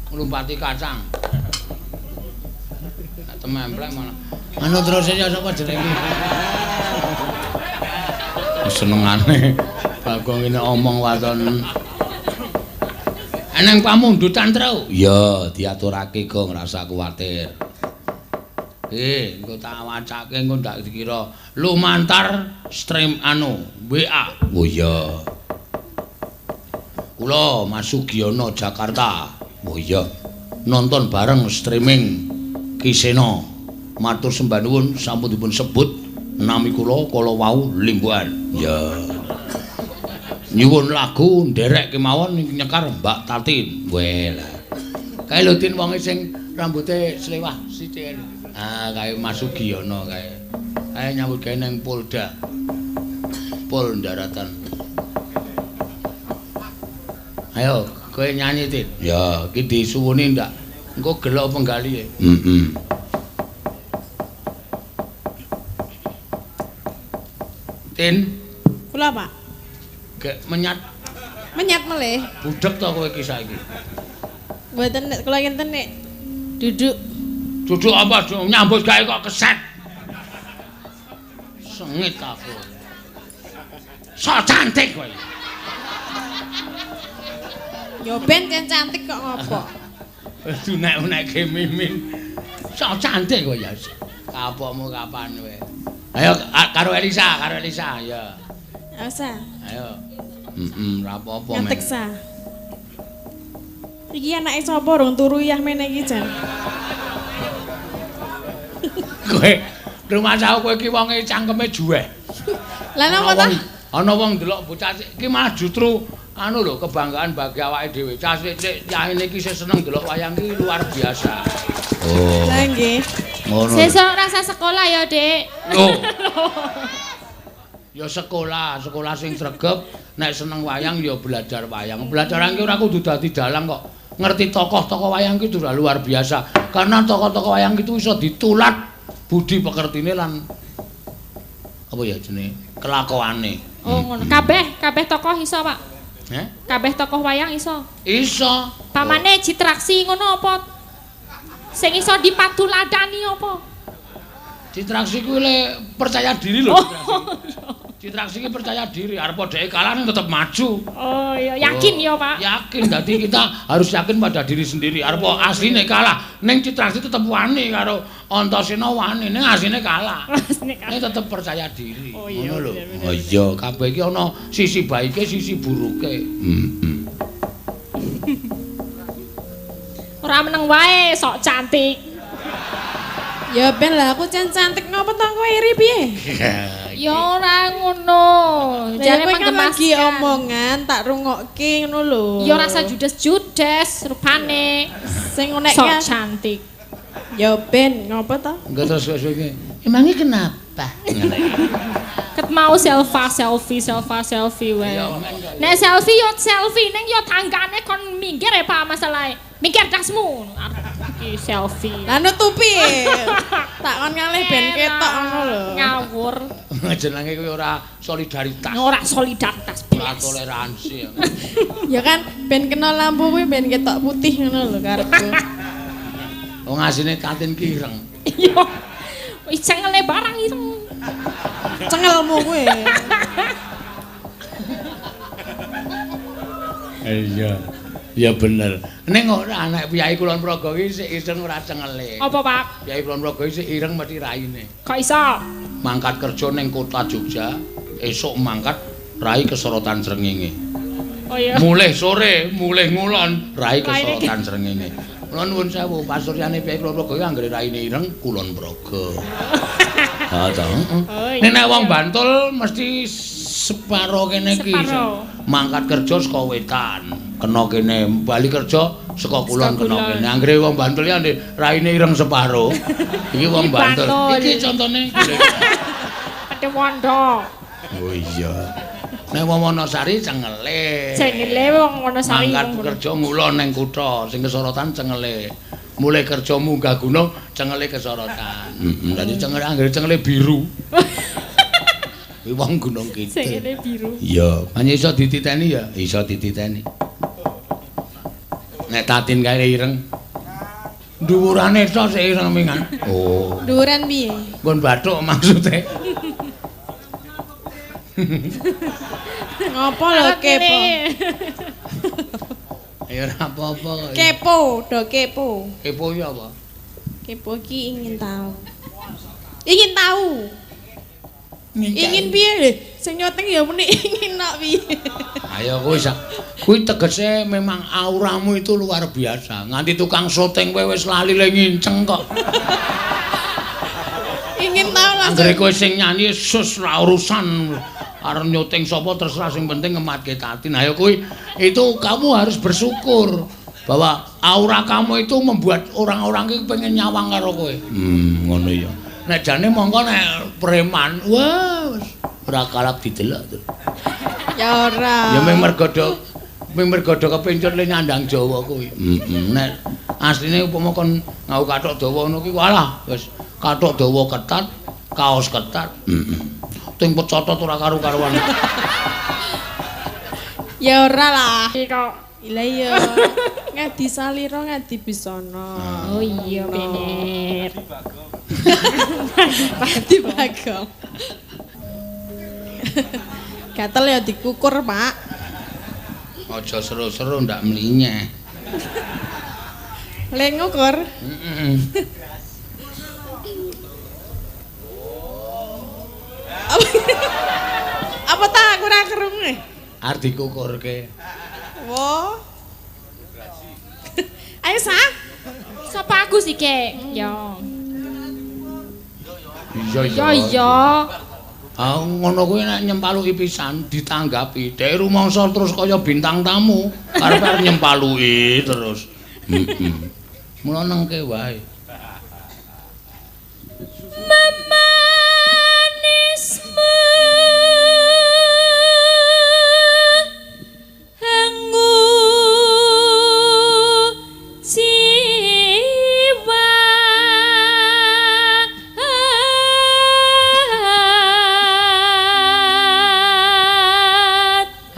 Nglumpati kacang. Tememplek malah. Anu terus ya sapa jenenge? Senengane Bagong ngene omong waton. Eneng pamundutan, Tru. Iya, diaturake Gong, rasa kuwatir. Engko tak wacake engko ndak dikira lumantar stream anu WA. Oh iya. Kula Mas Sugiono Jakarta. Oh iya. Nonton bareng streaming Kisena. Matur sembah nuwun sampun dipun sebut nami kula kala wau limbuhan. Ya. Nyuwun lagu nderek kemawon nyekar Mbak Tatin. Weh lah. Kae lho Tin wonge sing Rambute slewah sithik. Ah, kae Mas Sugiyono kae. Kae nyambut gawe nang Polda. Pol Daratan. Ayo, kowe nyanyi, Tin. Ya, iki disuwuni ndak? Engko gelok penggalihe. Heeh. Tin, Kula, Pak. Gek menyat Menyat melih. Budhek to kowe iki saiki. Mboten nek kula ngenten nek duduk. Duduk apa dong? Nyambut gawe kok keset. Sengit aku. Sok cantik kowe. Yo ben cantik kok ngopo. Dunek-unekke Mimin. Sok cantik kowe ya. Kapokmu kapan kowe? Ayo karo Elisa, ya. Elsa. Ayo. Heeh, ora apa-apa men. Ngantek sa. Iki anake sapa rong turu yah mene iki jan. Kowe rumangsaku kowe iki wonge cangkeme juweh. Lah napa ta? Ana wong ndelok bocah iki malah justru anu lho kebanggaan bagi awake dhewe. Cah sik yaene iki isih seneng ndelok wayang iki luar biasa. Oh. Lah nggih. Ngono. Sesuk rasa sekolah ya, Dik. Lho. Ya sekolah, sekolah sing sregep, nek seneng wayang ya belajar wayang. Belajar iki ora kudu dadi dalang kok. Ngerti tokoh-tokoh wayang iki sudah luar biasa. Karena tokoh-tokoh wayang itu iso ditulat budi pekertine lan apa ya jenenge? Kelakuane. Oh, ngono. Kabeh, kabeh tokoh iso, Pak. Heh? Kabeh tokoh wayang iso. Iso. Pamane Citraksi ngono apa? Sing iso dipatuladani apa? Citraksi kuwi le percaya diri lho. Oh, Citraksi ki percaya diri, arep dheke kalah ning tetep maju. Oh iya, yakin ya, Pak. Yakin, dadi kita harus yakin pada diri sendiri. Arep asline kalah, ning Citraksi tetep wani karo Antasena wani, ning asline kalah. Asline kalah. Ning tetep percaya diri. Oh iya, Ngono lho. bener, bener, Oh iya, kabeh iki ana sisi baike, sisi buruke. Heeh. Ora meneng wae, sok cantik. Ya ben lah aku cantik ngopo to kowe iri piye? Ya ora ngono. Jare Jare kan lagi menggemaskan. omongan tak rungokke ngono lho. Ya rasa judes-judes rupane. Sing unek Sok kan. cantik. Ya ben ngopo to? Engko terus suwe-suwe iki. Emangnya kenapa? Ket mau selfie selfie wae. Ya, men kok. Nek selfie yo selfie ning yo tanggane kon minggir ya Pak masalahe. Minggir dasmu. Iki selfie. Lah nutupi. Tak kon ngalih ben ketok ngono lho. Ngawur. Jenenge kuwi ora solidaritas. Ora solidaritas. Ora toleransi. Ya kan ben kena lampu kuwi ben ketok putih ngono lho karepku. Wong asine Tatin ki ireng. Iya. Wis cengele barang ireng. Cengelmu kuwi. Iya. Ya bener. Ning ora anak piyai Kulon Progo iki sik ireng ora cengele. Apa, Pak? Piyai Kulon Progo iki sik ireng mesti raine. Kok iso? Mangkat kerja ning kota Jogja, esuk mangkat rai kesorotan srengenge. Oh iya. Mulih sore, mulih ngulon, rai Raine kesorotan srengenge. Kula nuwun sewu, pasuryane piyai Kulon Progo iki anggere raine ireng Kulon Progo. Ha ta. Oh, iya. Nek wong Bantul mesti separo kene iki. Separo. Mangkat kerja saka wetan, kena kene, bali kerja saka kulon Saka kena kulon. kene. Anggere wong Bantul ya raine ireng separo. Iki wong Iki Bantul. Bantul. Iki contone. Padha wondo. Oh iya. Nek wong Wonosari cengele. Cengele wong Wonosari. Mangkat kerja ngulon ning kutha, sing kesorotan cengele. Mulai kerja munggah gunung, cengele kesorotan. Heeh, dadi cengele anggere cengele biru. Kuwi wong Gunung Kidul. Cengele biru. Iya, hanya iso dititeni ya, iso dititeni. Nek Tatin kae ireng. Dhuwurane tok sik ireng mingan. Oh, Dhuwuran piye? nggon bathuk maksude. Ngopo lho kepo? Ya ora apa-apa kok. Kepo, do kepo. Kepo iki apa? Kepo ki ingin tahu. Ingin tahu. Ingin piye lho? Sing nyoteng ya muni ingin nak piye. Ayo kuwi kuwi tegese memang auramu itu luar biasa. Nganti tukang syuting kowe wis lali le nginceng kok. Ingin tahu langsung. Anggere kowe sing nyanyi sus ra urusan arep nyuting sapa terserah sing penting ngematke Tatin. Ayo kuwi itu kamu harus bersyukur. Bahwa aura kamu itu membuat orang-orang iki pengen nyawang karo kowe. Ngono ya. Nek jane mongko nek preman, wah wis ora kalap didelok to. Ya ora. Ya mung mergo do kepencut le nyandang Jawa kuwi. Heeh. Nek asline upama kon nganggo kathok dawa ngono kuwi walah wis kathok dawa ketat, kaos ketat. Heeh. Ting pecotot ora karu-karuan. Ya ora lah. Kok. Lah iya. Ngadi salira ngadi bisana. Oh iya bener. Ngadi Bagong. Gatel ya dikukur, Pak. Aja seru-seru ndak mlinyeh. Le ngukur. Heeh. Apa ta aku ora krungu? Arep dikukurke. Wo. Ayo sah. Sapa aku sih, Kek? Yo. Iya Yo iya. Ah ngono kuwi nek nyempaluki pisan ditanggapi. Dhek rumangsa terus kaya bintang tamu, karepe arep nyempaluki terus. Heeh. Mula nengke wae. Memanismu hangu jiwa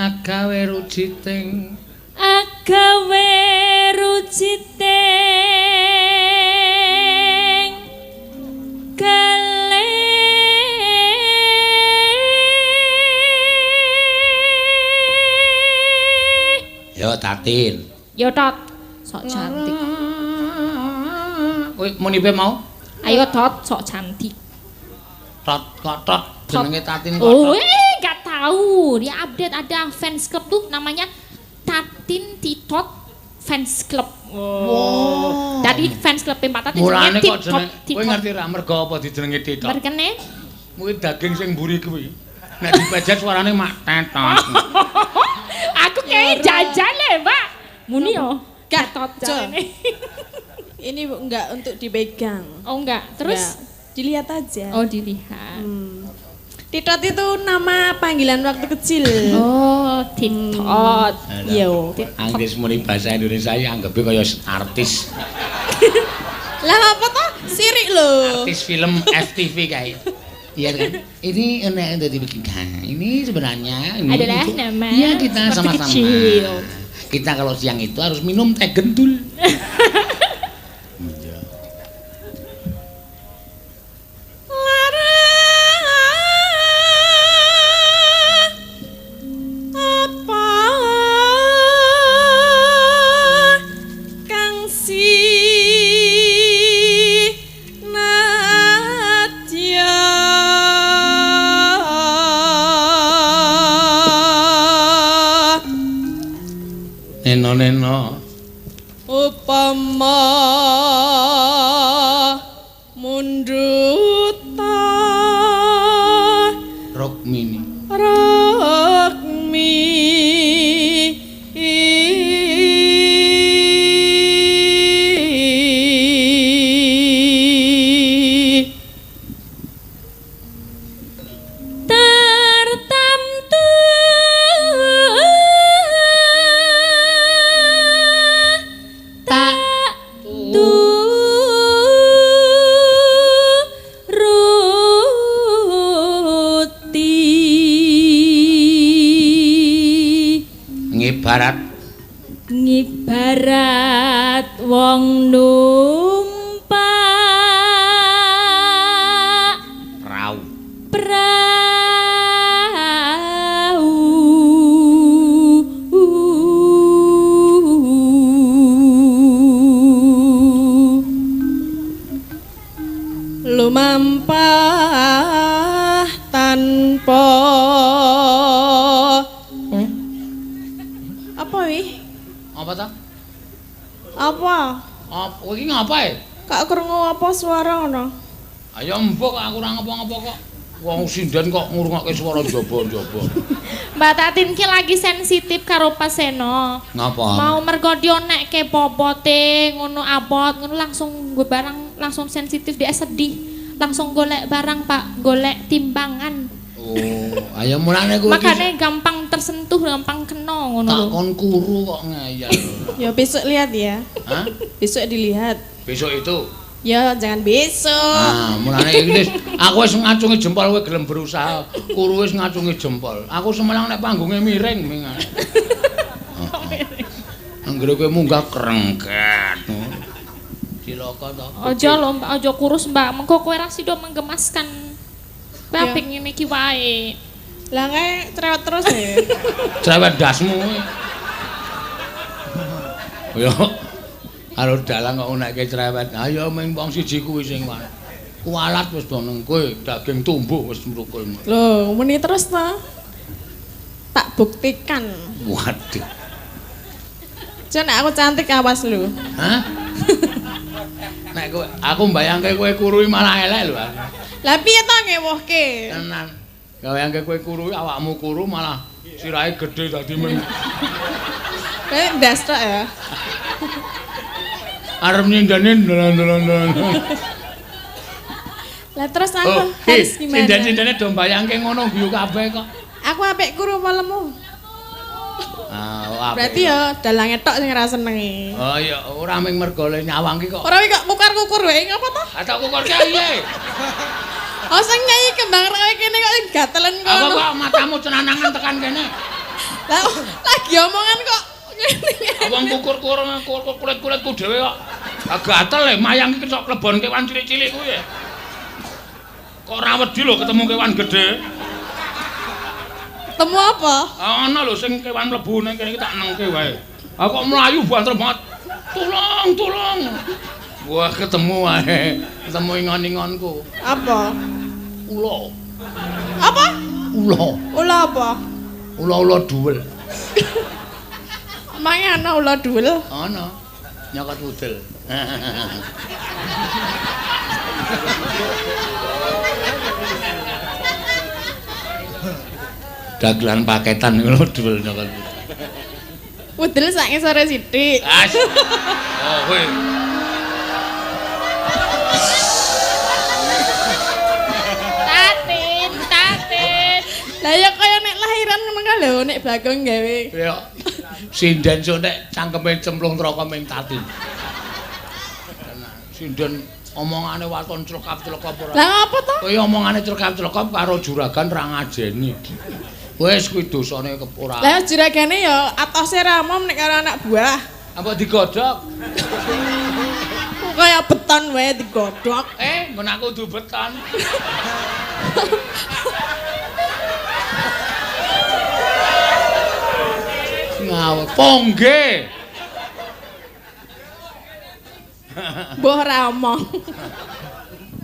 Agawe rujiting agawe rujiting galih. Ya Tatin. Yo Tot, sok cantik. Kowe muni piye mau? Ayo Tot, sok cantik. Tot kok Tot jenenge Tatin kok. Oh, enggak tahu. Dia update ada fans club tuh namanya Tatin Titot Fans Club. Oh. Jadi fans club Pak Tatin Mulane jenenge kok Titot. jeneng kowe ngerti ra mergo apa dijenenge Titot? Mergene? Mungkin daging sing mburi kuwi. Nek dipejet suarane mak tetot. Aku kayak jajan le, Mbak. Muni yo. Gak, Tot Jo. jarene. Ini Bu, enggak untuk dipegang. Oh enggak. Terus Enggak. Dilihat aja. oh dilihat. Titot itu nama panggilan waktu kecil. Oh, Titot. Iya. Anggis muni bahasa Indonesia ya anggepe kaya artis. Lah apa toh? Sirik loh. Artis film FTV kae. Iya kan? Ini enak untuk dibikinkan. Ini sebenarnya ini Adalah untuk- nama Iya kita waktu sama-sama. kecil. Kita kalau siang itu harus minum teh gendul. Iya. Lara apa kang si nadya Neno neno. Upama mundhuta Rukmini. Rukmi Tertamtu tak turuti Ngibarat ngibarat wong numpak prau. prau. Lumampah tanpa apa wi? Apa ta? Apa? Apa kowe iki ngapae? Kak krungu apa suara ngono? Ayo mbok aku ora ngapa-ngapa kok. Wong sinden kok ngrungokke swara njaba-njaba. Mbak Tatin ki lagi sensitif karo Pak Seno. Ngapa? Mau mergo dionekke bobote ngono abot ngono langsung nggo barang langsung sensitif dia sedih. Langsung golek barang Pak, golek timbangan. Oh, ayo mulane kowe iki Makane gampang tersentuh, gampang kena ngono tak lho. kon kuru kok ngeyel. Ya besok lihat ya. Hah? Besok dilihat. Besok itu. Ya jangan besok. Ah, mulane iki wis aku wis ngacungi jempol kowe gelem berusaha. Kuru wis ngacungi jempol. Aku semelang nek panggunge miring mingan. Anggere kowe munggah krengket. Cilaka to. Aja lho, Mbak, aja kurus, Mbak. Mengko kowe ra sida menggemaskan. Kowe Ya. apik ngene iki wae. Lah kae cerewet terus ya. Cerewet dasmu kowe. Yo. Karo dalang kok unekke cerewet. Ayo ming wong siji kuwi sing wae. Kualat wis do nang kowe, daging tumbuh wis mrukul. Loh, muni terus to. Tak buktikan. Waduh. Jan nek aku cantik awas lho. Hah? Nek kowe aku mbayangke kowe kuru malah elek lho. Lah piye to ngewohke? Tenan. Mbayangke kowe kuru awakmu kuru malah sirahe gedhe dadi ming Kayak ndas tok ya. Arep nyindene ndelon-ndelon. Lah terus aku Oh, harus gimana? sinden-sindene do mbayangke ngono guyu kabeh kok. Aku apik kuru apa lemu? Ah, apik. Berarti ya dalange tok sing ora senengi. Oh iya, ora ming mergo le nyawang ki kok. Ora wi kok kukar-kukur wae ngapa to? Ah tak kukurke piye? Oh sing nyanyi kembang rawe kene kok gatelen Apa kono. kok matamu cenanangan tekan kene? Lah lagi omongan kok ngene. Wong kukur-kukur kulit-kulitku dhewe kok. Ah gatel le mayang iki kok klebon kewan cilik-cilik kuwi. Kok ora wedi lho ketemu kewan gedhe. Ketemu apa? Ana lho sing kewan mlebu nang kene iki tak nengke wae. Aku kok mlayu banter banget. Tolong, tolong. Wah, ketemu wae. Ketemu ingon-ingonku. Apa? Ula. Apa? Ula. Ula apa? Ula-ula duwel. Emangnya ana ula duwel? Ana. Nyokot wudel. Dagelan paketan ngono duwel nyokot wudel. Wudel sak ngisore sithik. As. Oh, kowe. Tatin, Tatin. Lah ya kaya nek lahiran ngono kae lho nek Bagong gawe. Ya. Sinden sok nek cangkeme cemplung neraka ming tati. Tenan. Sinden omongane waton clekap-clekop ora. Lah ngapa to? Kowe omongane clekap-clekop karo juragan ra ngajeni. Wis kuwi dosane ora. Lah juragane ya atose ra omong nek karo anak buah. Apa digodhog? Kaya beton wae digodhog. Nggon aku kudu beton. Ngawur. Pongge. Mbah ora omong.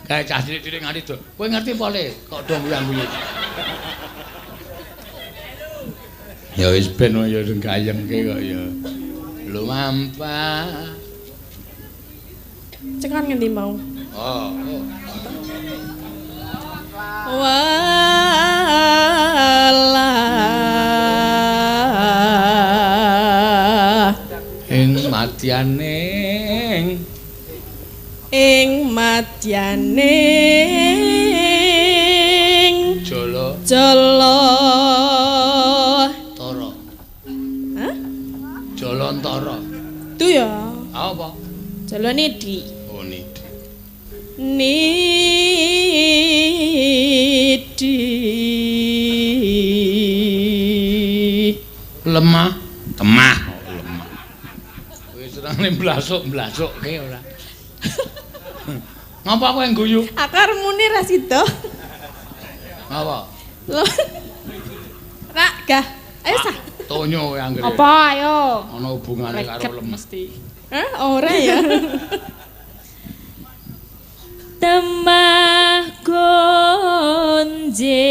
Kayak cah cilik-cilik nganti do. Kowe ngerti apa le? Kok do guyu-guyu. Ya wis ben ya sing gayengke kok ya. Lumampah. Cekan ngendi mau? Oh, oh. Walah Ing madyaning ing madyaning jala jala. tara. Hah? Jalantara. Itu ya. Apa? Jala nidi. Oh nidi. Nidi. Lemah, temah. Oh, lemah. Wis senengane blasuk-blasukke ora. Ngapa kowe guyu? Aku arep muni ra sida. Ngapa? Lho. Rak gah. Ayo sah. Tonyo kowe anggere. Apa ayo? Ana hubungane karo Reket lemah. mesti. Hah, ora ya. Temah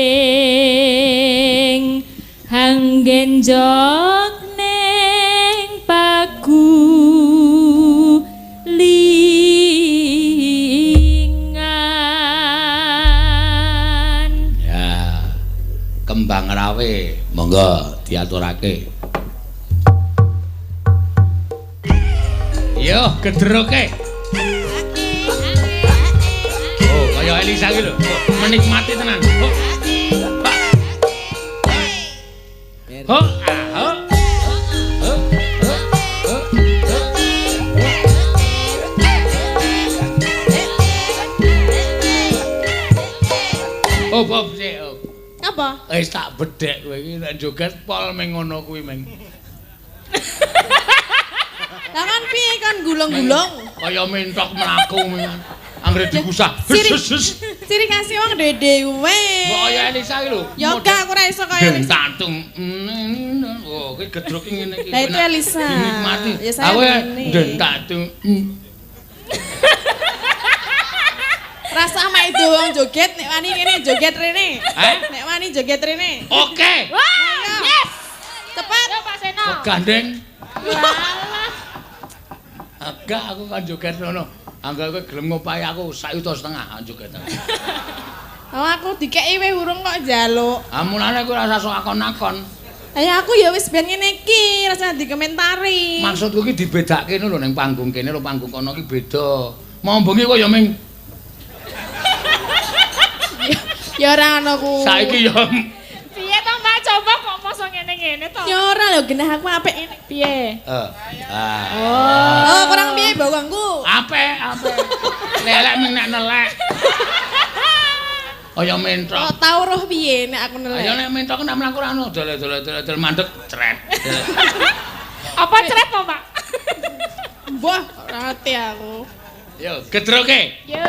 gonjing hanggen jok ning pagu lingan. Monggo diaturake. Yo, gedroke. Oh, kaya Elisa iki lho. Menikmati tenan. Oh. Ho, ah, ho. Ho, ho, ho, ho. Oh, Bob, sik. Apa? Wis tak bedhek kowe iki nek joget pol meng ngono kuwi meng. Lah kan piye kon gulung-gulung? Kaya mentok mlaku men. Anggere dikusah. Ciri khas wong dhewe. Mbok kaya Elisa iki lho. Ya gak aku ora iso kaya Elisa. Tatung. Oh, iki gedruk ngene iki. Lah itu Elisa. Dinikmati. Ya saya Aku ngene. tatung. Rasa sama itu wong joget nek wani kene joget rene. Eh? Nek wani joget rene. Oke. Wah, yes. Tepat. Yo Pak Seno. Gandeng. Walah. Agak aku kan joget ngono. Angger kowe gelem ngopahi aku 1,5 juta joget. Oh, aku dikeki weh urung kok njaluk. Ah mulane kowe ora sok akon-akon. Lah aku ya wis ben ngene iki, rasa dikomentari. Maksudku iki dibedake lho ning panggung kene lho panggung kono iki beda. Mau bengi kok ya ming ya ora ngono ku. Saiki ya piye to Mbak coba kok mosok ngene-ngene to? Ya ora lho genah aku apik ngene. Piye? Heeh. Oh. Oh, kurang piye bokongku? Apik, apik. Lelek ming nek nelek. Kaya mentok. Oh, tau roh piye nek aku nelek? Ayo nek mentok nek mlaku ora ono dole-dole mandek cret. Apa cret to, Pak? Wah, ora ngerti aku. Yo, gedroke. Yo.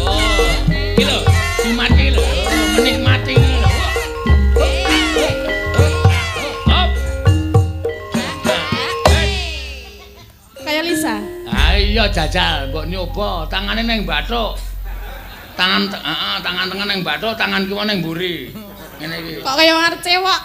Oh, iki lho, dimati lho, menikmati lho. Hop. Kayak Lisa. Ayo jajal, mbok nyoba, tangane ning bathuk. Tangan heeh, tangan tengen ning bathuk, tangan kiwa ning mburi. Ngene iki. Kok kaya wong arep cewek.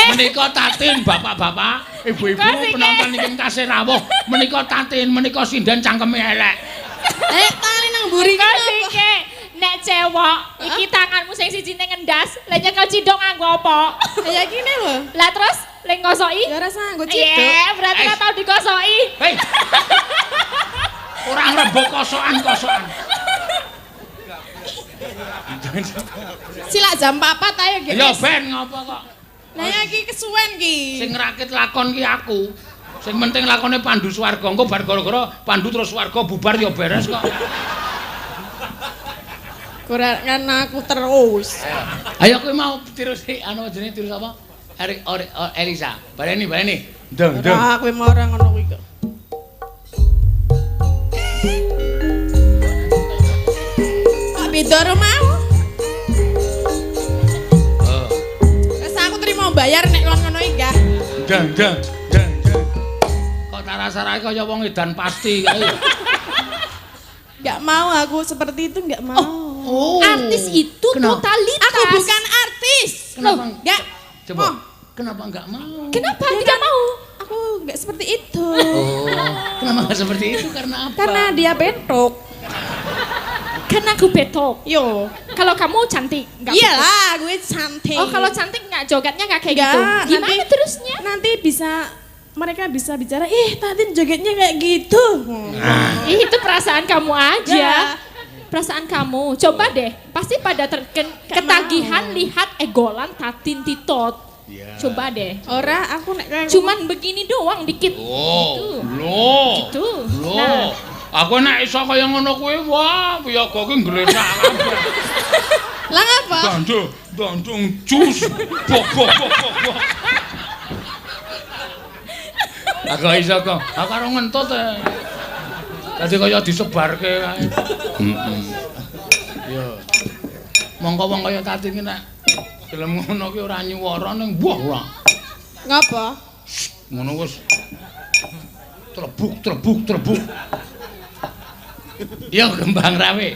Menika Tatin bapak-bapak, ibu-ibu penonton ingkang tasih rawuh, menika Tatin, menika sinden cangkeme elek. Eh, tangane nang mburi ki sike. Nek cewek, iki tanganmu sing siji ning ngendas, lha nyekel ciduk nganggo apa? Kaya gini lho. Lah terus lek ngosoki? Ya ora nganggo ciduk. Iya, berarti ora tau dikosoki. Hei. Ora ngrembug kosokan-kosokan. Silak jam 4 ayo ge. Ya ben ngopo kok. Lah ya iki kesuwen ki. Sing ngrakit lakon ki aku. Sing penting lakone Pandu Swarga. Engko bar gara-gara Pandu terus swarga bubar ya beres kok. Kurang aku terus. Ayo kowe mau tiru sik anu jenenge tiru sapa? Erik Elisa. Baleni baleni. Ndeng ndeng. Ora kowe mau ora ngono kuwi kok. Kok beda ro mau? Oh. Wis aku trimo bayar nek kon ngono iki gah. Ndeng ndeng ndeng ndeng. Kok tak rasarake kaya wong edan pasti kae. Enggak mau aku seperti itu enggak mau. Oh. Artis itu kenapa? Totalitas. Aku bukan artis. Kenapa? Enggak. Coba. Oh. Kenapa enggak mau? Kenapa ya tidak kan, mau? Aku enggak seperti itu. Oh. Kenapa enggak seperti itu? Karena apa? Karena dia betok. Karena aku betok. Yo. Kalau kamu cantik, enggak? Iyalah, gue cantik. Oh, kalau cantik enggak jogetnya enggak kayak nggak, gitu. Gimana nanti, terusnya? Nanti bisa mereka bisa bicara, "Ih, Tatin jogetnya kayak gitu." Nah. Ih, itu perasaan kamu aja. Ya. Perasaan kamu. Coba deh, pasti pada ketagihan lihat egolan Tatin Titot. Ya. Coba deh. Ora, aku nek kayak cuman begini doang dikit. Oh. Gitu. Lho. Gitu. Lho. Nah. Aku nek iso kaya ngono kuwi, wah, wiyaga ki ngglesak kabeh. Lah ngapa? Dandung, dandung jus. Bok bok bok bok. Aku iso kok. Aku karo ngentut. Dadi kaya disebarke kae. Heeh. Yo. Mongko wong kaya Tatin ki nek gelem ngono ki ora nyuwara ning wah ora. Ngapa? Ngono wis. Trebuk trebuk trebuk. Yo kembang rawe.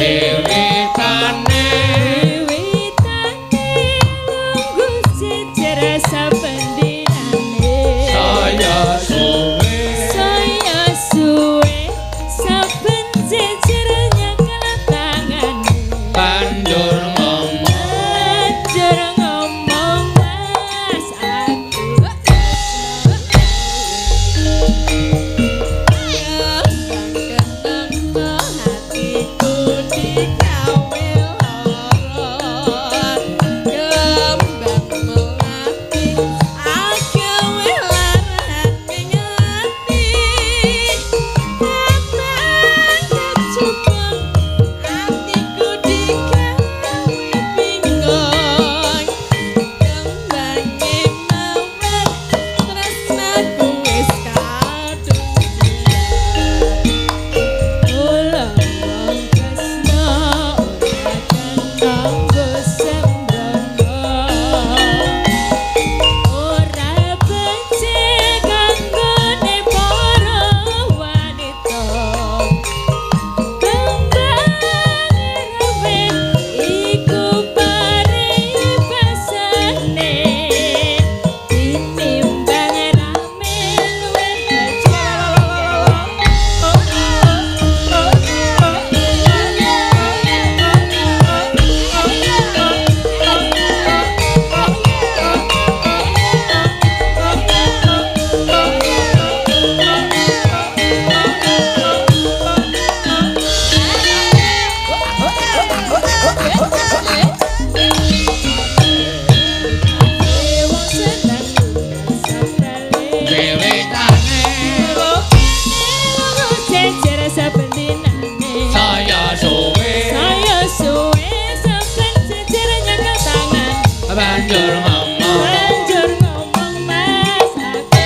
Wiwitane Wiwitane lungguh jejer saben dinane. Saya suwe. Saya suwe saben jejer nyekel tangane. Banjur ngomong. Banjur ngomong mas aku. Kenapa hatiku digawe lara, kembang melati agawe larane ati, kapan kecubung atiku digawe bingung, kembange mawar tresnaku wis kadung. Kula wong tresna ora kena nggo sembrono, ora becik kanggone para wanita. Kembang rawit iku paribasane, tinimbang rame luwih becik. Wong seneng sabrale. Wiwitane Lungguh jejer saben dinane. Saya suwe. Saya suwe saben jejer nyekel tangan. Banjur ngomong. Banjur ngomong mas aku.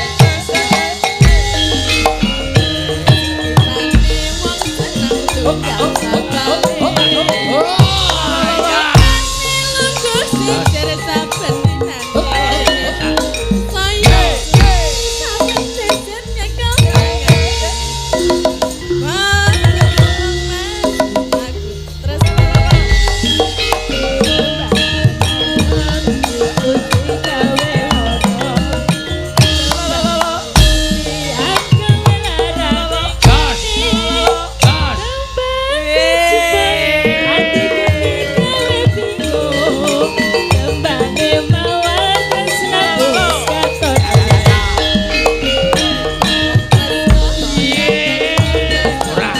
Wong seneng tunggal sabrale. Lungguh jejer saben dinane. Saya saben jejer nyekel tangan. Banjur ngomong mas aku tresna. Gas. Gas. Ora.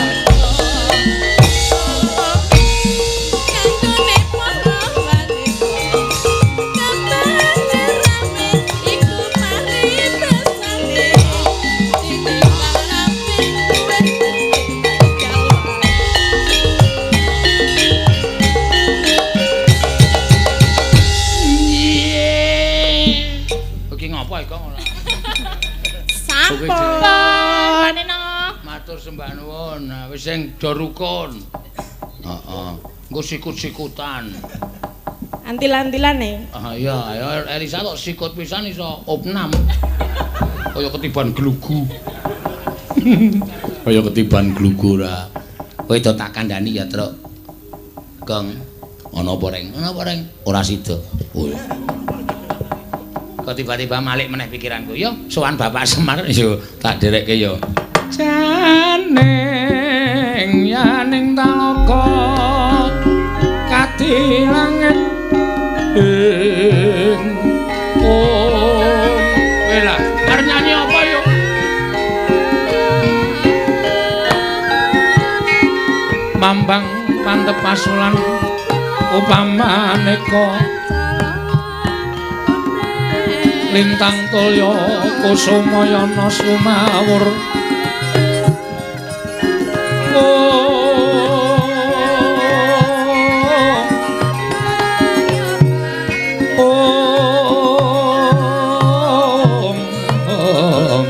Kanggone para wanita, kembang rame iku paribasane, tinimbang rame luwih tunggal wae. Iki ngopo iki ora? Sampun. Matur sembah nuwun. Nah, wis sing do rukun. Heeh. Engko sikut-sikutan. Antil-antilan e. Ah iya, ayo Elisa kok sikut pisan iso opnam. Kaya ketiban glugu. Kaya ketiban glugu ora. Kowe do tak kandhani ya, Truk. Gong, ana apa reng? Ana apa reng? Ora sida. Oh. Iya. Kok tiba-tiba malik meneh pikiranku. Yo, sowan Bapak Semar yo tak derekke yo. Janing yaning talaga kadi langit ing om. Wela, arep nyanyi apa yo? Mambang pantep pasulan upamaneka lintang tulya kusumayana sumawur. Om, om, om.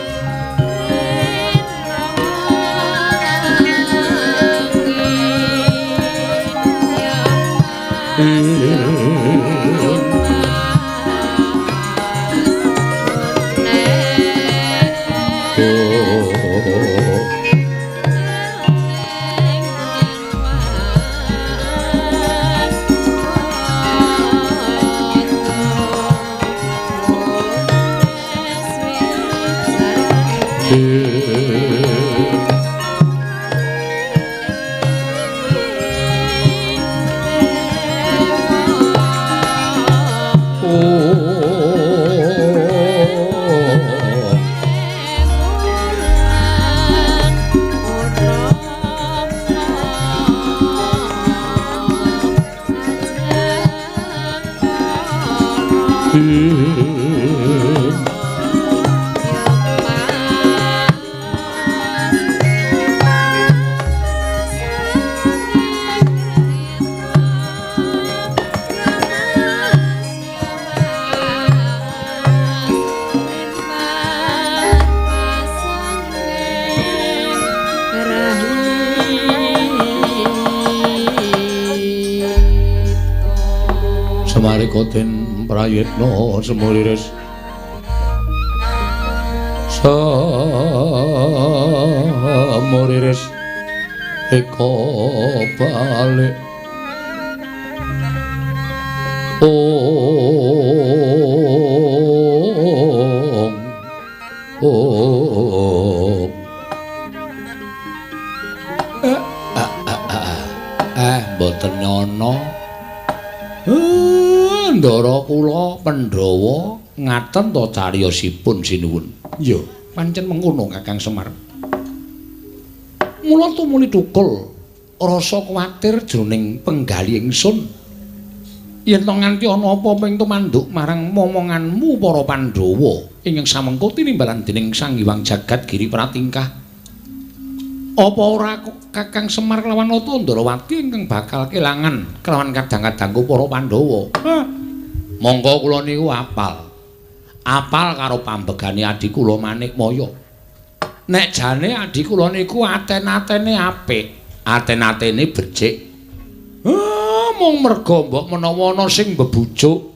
Den prayitna semuliris semuliris eka balik ong ong mboten nyono. Ndara kula Pandhawa ngaten to cariyosipun sinuwun. Ya, pancen mengkono Kakang Semar. Mula tumuli thukul rasa kuwatir jroning penggali ingsun. Yen to nganti ana apa-apa ing tumanduk marang momonganmu para Pandhawa ingkang samengko tinimbalan dening Sang Hyang Jagat Giri Pratingkah. Apa ora Kakang Semar kelawan Nata Ndrawati ingkang bakal kelangan kelawan kadang-kadangku para Pandhawa? Monggo kula niku apal. Apal karo pambegane adhi kula Manikmaya. Nek jane adhi kula niku aten-atene apik, aten-atene becik. Mung merga mbok menawa ana sing mbebujuk,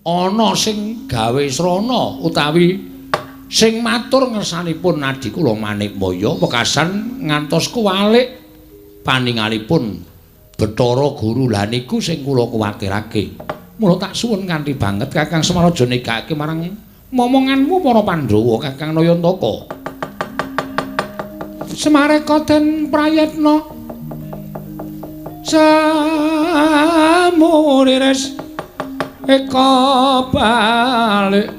ana sing gawe srana utawi sing matur ngersanipun adhi kula Manikmaya wekasan ngantos kuwalik paningalipun Bathara Guru. Lha niku sing kula kuwatirake. Mula tak suwun kanthi banget Kakang Semar aja negake marang momonganmu para Pandhawa Kakang Nayantaka. Semareka den prayitna samuriris eka balik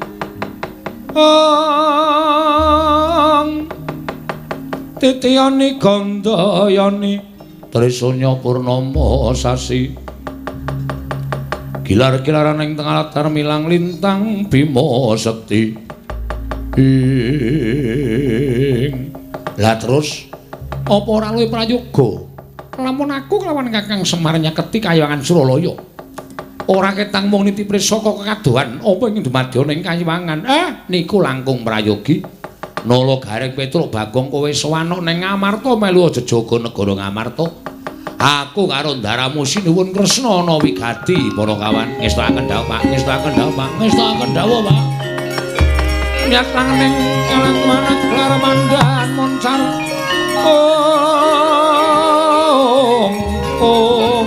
ong titiyani gandayani trisanya purnama sasi gilar-gilaran ing tengah latar milang lintang bima sekti. Ing lah terus apa ora luwih prayoga lamun aku kelawan Kakang Semar nyaketi kayangan Suralaya ora ketang mung niti prisa kekadohan apa ing dumadya ning kayiwangan. Niku langkung prayogi. Nala Gareng Petruk Bagong kowe sowan ning Ngamarta melu aja jaga negara Ngamarta. Aku karo ndaramu sinuwun Kresna ana wigati para kawan. Ngestokaken dhawuh Pak, ngestokaken dhawuh Pak, ngestokaken dhawuh Pak. Nyat langening kalang manak lar mandan moncar. Ong ong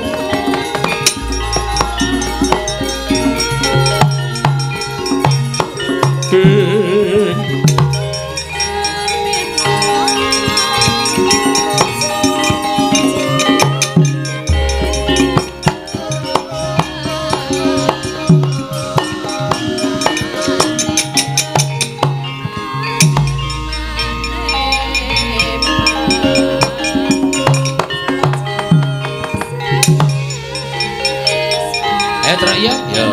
ya, ya.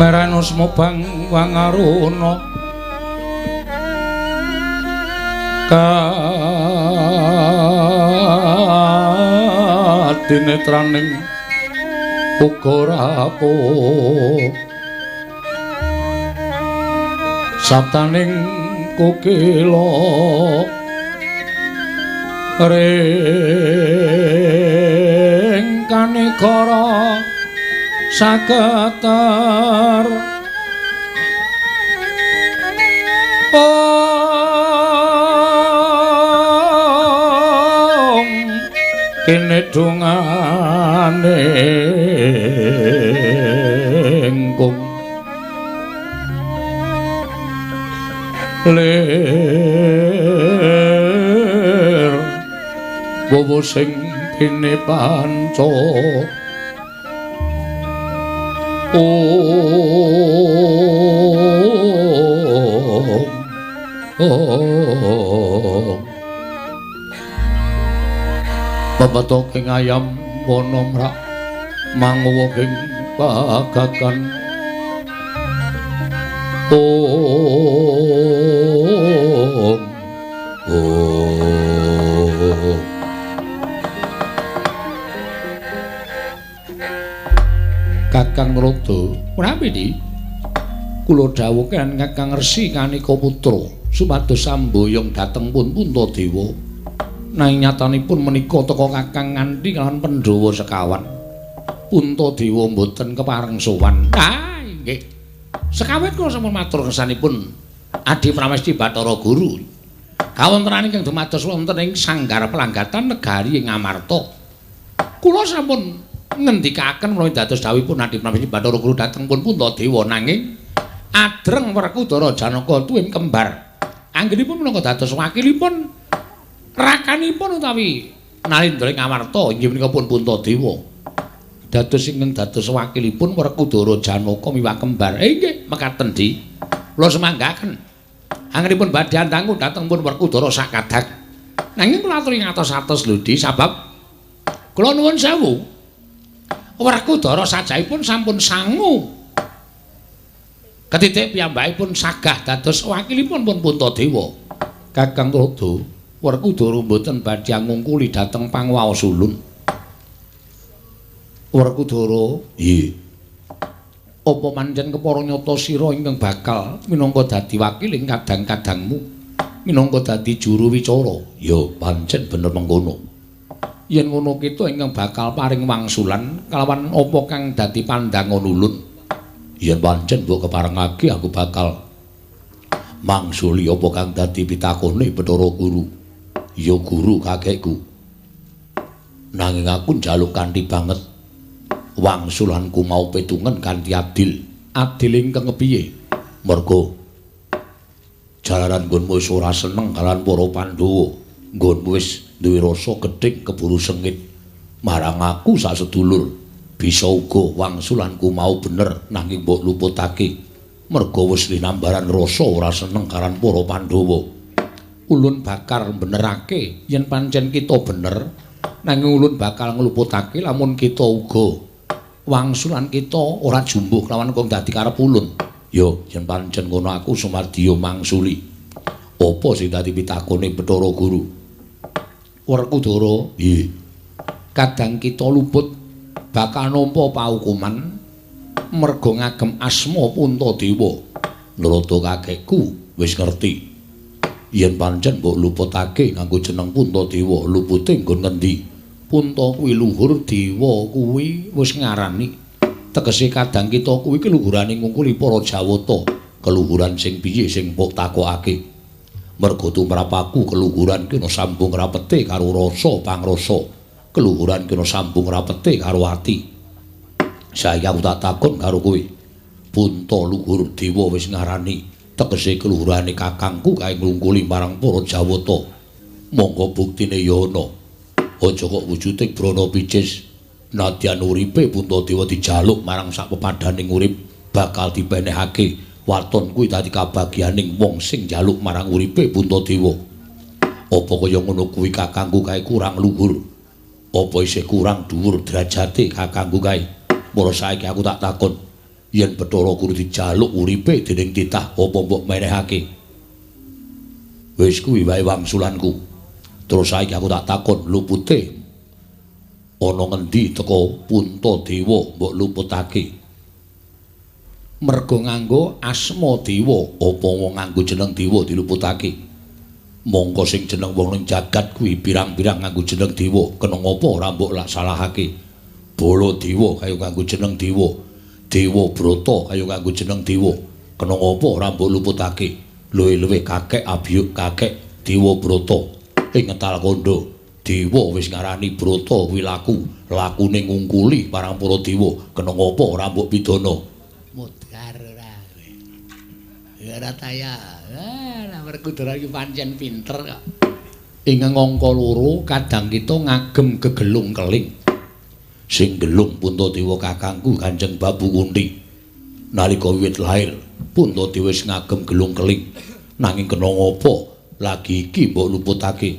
Meranusma bang wangaruna kadinetraning uga rapuh sabtaning kukila ring kanegara saketer om kene dungane engkung lir wowo sing pine panca. Om Om pepetoking ayam wana mrak manguwuhing pagagan. Om Om Kakang Narada, menawi di kula dawuhaken Kakang Resi Kanika Putra supados samboyong dhateng pun Puntadewa. Nanging nyatanipun menika teka Kakang nganti kalawan Pandhawa sekawan. Puntadewa mboten kepareng sowan. Ah, nggih. Sekawit kula sampun matur kersanipun Adi Pramesti Bathara Guru. Kawontenan ingkang dumados wonten ing Sanggar Pelanggatan Negari ing Amarta. Kula sampun ngendikaken menawi dados dawuhipun Adi Pramesti Bathara Guru dhateng pun Puntadewa, nanging adreng Werkudara Janaka tuwin kembar. Anggenipun minangka dados wakilipun rakanipun utawi Nalindra ing Amarta inggih menika pun Puntadewa. Dados ingkang dados wakilipun Werkudara Janaka miwah kembar. Nggih, mekaten Di. Kula semanggaken. Anggenipun badhe andangu dhateng pun Werkudara sakadag. Nanging kula aturi ngatos-atos lho Di, sabab kula nuwun sewu. Werkudara sajaipun sampun sangu ketitik piyambakipun sagah dados wakilipun pun Puntadewa. Kakang Narada, Werkudara mboten badhe ngungkuli dhateng pangwaos ulun. Werkudara, nggih. Apa pancen kepara nyata sira ingkang bakal minangka dadi wakil ing kadang-kadangmu, minangka dadi juru wicara? Ya pancen bener mengkono. Yen ngono kita ingkang bakal paring wangsulan kalawan apa kang dadi pandangan ulun. Yen pancen mbok keparengake aku bakal mangsuli apa kang dadi pitakone Bathara Guru. Ya guru kakekku. Nanging aku njaluk kanthi banget wangsulanku mau pitungen kanthi adil. Adil ingkang kepiye? Merga jalaran nggonmu wis ora seneng kalawan para Pandhawa. Nggonmu wis duwe rasa gething keburu sengit marang aku sak sedulur. Bisa uga wangsulanku mau bener nanging mbok luputake merga wis linambaran rasa ora seneng karo para Pandhawa. Ulun bakal benerake yen pancen kita bener, nanging ulun bakal ngluputake lamun kita uga wangsulan kita ora jumbuh kelawan kang dadi karep ulun. Ya yen pancen ngono aku sumadya mangsuli. Apa sing dadi pitakone Bathara Guru? Werkudara, nggih. Kadang kita luput bakal nampa paukuman merga ngagem asma Puntadewa. Narada kakekku wis ngerti. Yen pancen mbok luputake nganggo jeneng Puntadewa, lupute nggon ngendi? Punta kuwi luhur, dewa kuwi wis ngarani. Tegese kadang kita kuwi keluhurane ngungkuli para Jawata. Keluhuran sing piye sing mbok takokake? Merga tumrap aku keluhuran ki ana sambung rapete karo rasa pangrasa. Keluhuran ki ana sambung rapete karo ati. Saiki aku tak takon karo kowe. Punta luhur dewa wis ngarani tegese keluhurane kakangku kae nglungkuli marang para Jawata. Monggo buktine ya ana. Aja kok wujuding brana picis. Nadyan uripe Puntadewa dijaluk marang sak pepadaning urip bakal dipenehake. Waton kuwi dadi kabagyaning wong sing njaluk marang uripe Puntadewa. Apa kaya ngono kuwi kakangku kae kurang luhur? Apa isih kurang dhuwur derajate kakangku kae? Mula saiki aku tak takon, yen Bathara Guru dijaluk uripe dening titah apa mbok menehake? Wis kuwi wae wangsulanku. Terus saiki aku tak takon, lupute ana ngendi teka Puntadewa mbok luputake? Merga nganggo asma dewa, apa wong nganggo jeneng dewa diluputake? Mongko sing jeneng wong ning jagat kuwi pirang-pirang nganggo jeneng dewa, kena ngapa ora mbok lak salahake? Bala dewa kaya nganggo jeneng dewa, Dewa Brata kaya nganggo jeneng dewa, kena ngapa ora mbok luputake? Luwih-luwih kakek abiyuk kakek Dewa Brata ing ngetal kandha. Dewa wis ngarani Brata kuwi laku, lakune ngungkuli marang para dewa, kena ngapa ora mbok pidana? Mudhar ora. Ora taya. Lah Werkudara iki pancen pinter kok. Ing angka loro kadang kita ngagem gegelung keling. Sing gelung Puntadewa kakangku Kanjeng Babu Kunti. Nalika wiwit lair Puntadewa wis ngagem gelung keling. Nanging kena ngapa lagi iki mbok luputake?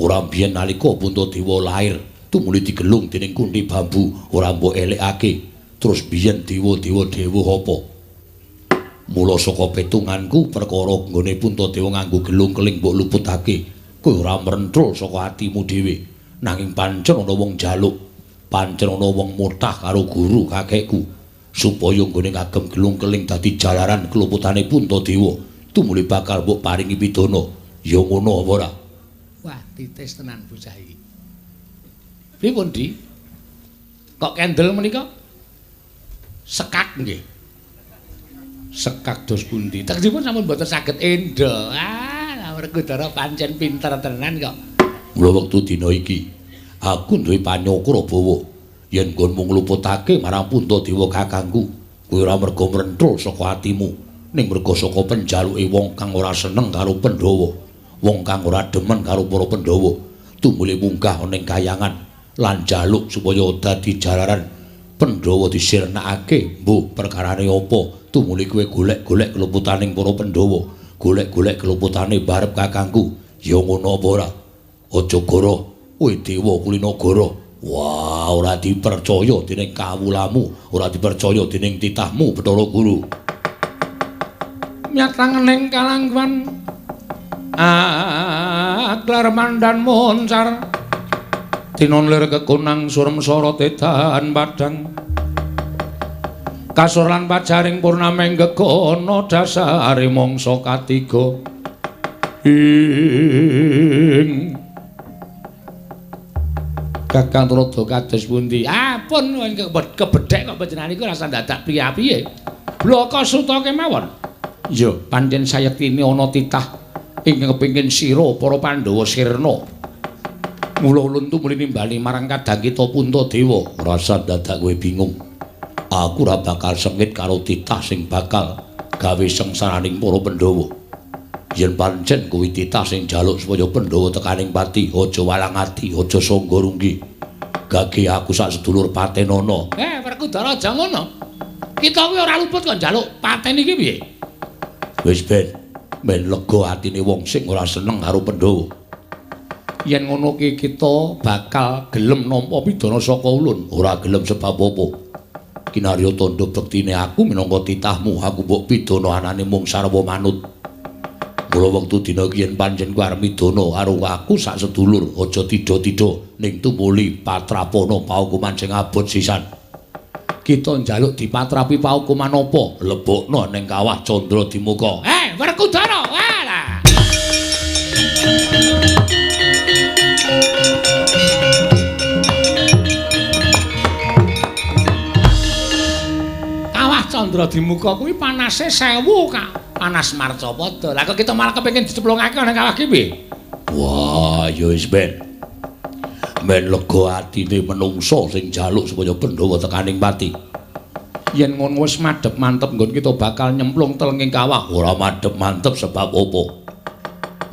Ora biyen nalika Puntadewa lair tumuli digelung dening Kunti Bambu ora mbok elekake. Terus biyen dewa-dewa dewa apa? Mula saka petunganku perkara nggone Puntadewa nganggo gelung keling mbok luputake, kowe ora mrenthul saka atimu dhewe. Nanging pancen ana wong njaluk, pancen ana wong mutah karo guru kakekku supaya nggone ngagem gelung keling dadi jalaran keluputane Puntadewa, tumuli bakal mbok paringi pidana. Ya ngono apa ora? Wah, titis tenan bocah iki. Pripun, Di? Kok kendel menika? Sekak nggih. Sekak dos pundi? Tegesipun sampun mboten saged endha. Ah, Werkudara pancen pinter tenan kok. Mula wektu dina iki aku duwe panyokra bawa yen nggonmu ngluputake marang Puntadewa kakangku, kuwi ora merga mrenthul saka atimu, ning merga saka penjaluke wong kang ora seneng karo Pandhawa, wong kang ora demen karo para Pandhawa, tumuli munggah ana ing kayangan lan njaluk supaya dadi jalaran Pandhawa disirnakake. Mbuh perkarane apa? Tumuli kowe golek-golek keluputaning para Pandhawa, golek-golek keluputane barep kakangku. Ya ngono apa ora? Aja goro, kowe dewa kulina goro. Wah, ora dipercaya dening kawulamu, ora dipercaya dening titahmu Bathara Guru. Nyatangening kalangguan aklar mandan moncar tinon lir kekunang surem sorot edan padang kasur lan pajaring purnameng gegono dasare mangsa katiga ing Kakang Tuladha kados pundi? Ah pun kebedhek kok panjenengan iku rasa dadak piye-piye. Blaka suta kemawon. Ya pancen sayektine ana titah ing kepingin sira para Pandhawa sirna. Mula ulun tumuli nimbali marang kadang kita Puntadewa. Rasa dadak kowe bingung. Aku ora bakal sengit karo titah sing bakal gawe sengsaraning para Pandhawa. Yen pancen kuwi titah sing njaluk supaya Pandhawa tekaning pati, aja walang ati, aja sangga runggi. Gage aku sak sedulur patenana. Werkudara aja ngono. Kita kuwi ora luput kok njaluk paten iki piye? Wis ben, ben lega atine wong sing ora seneng karo Pandhawa. Yen ngono ki kita bakal gelem nampa pidana saka ulun, ora gelem sebab apa. Kinarya tandha bektine aku minangka titahmu, aku mbok pidana anane mung sarwa manut. Mula wektu dina iki yen pancen kuwi arep midana karo aku sak sedulur, aja tida-tida ning tumuli patrapana paukuman sing abot sisan. Kita njaluk dipatrapi paukuman apa? Lebokno ning kawah Candra Dimuka. Werkudara, walah. Kawah Candra Dimuka kuwi panase 1000, Kak. Panas marcapada. Lah kok kita malah kepengin diceplungake nang kawah ki piye? Wah, ya wis ben. Men lega atine menungsa sing njaluk supaya Pandhawa tekaning pati. Yen ngono wis madhep mantep nggon kita bakal nyemplung telenging kawah. Ora madhep mantep sebab apa?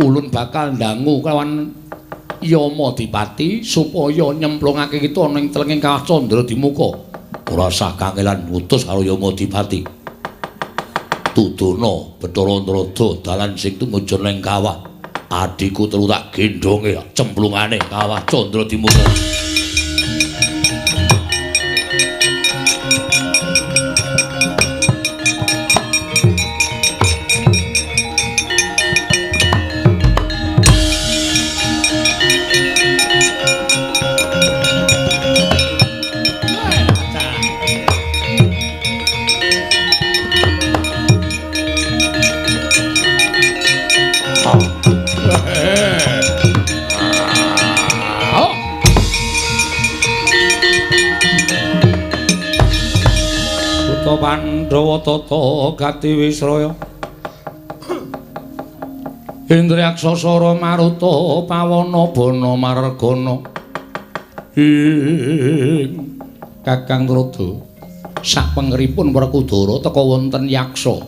Ulun bakal ndangu kawan Yama Dipati supaya nyemplungake kita ning telenging kawah Candra Dimuka. Ora sah kangelan ngutus karo Yama Dipati. Tudono Bathara Narada dalan sing tumuju ning kawah. Adhiku telu tak gendhonge cemplungane kawah Candra Dimuka. Pandhawa tata gati wisraya Indriyaksa sara maruta pawana bana margana ing Kakang Narada sapengeripun Werkudara teka wonten yaksa.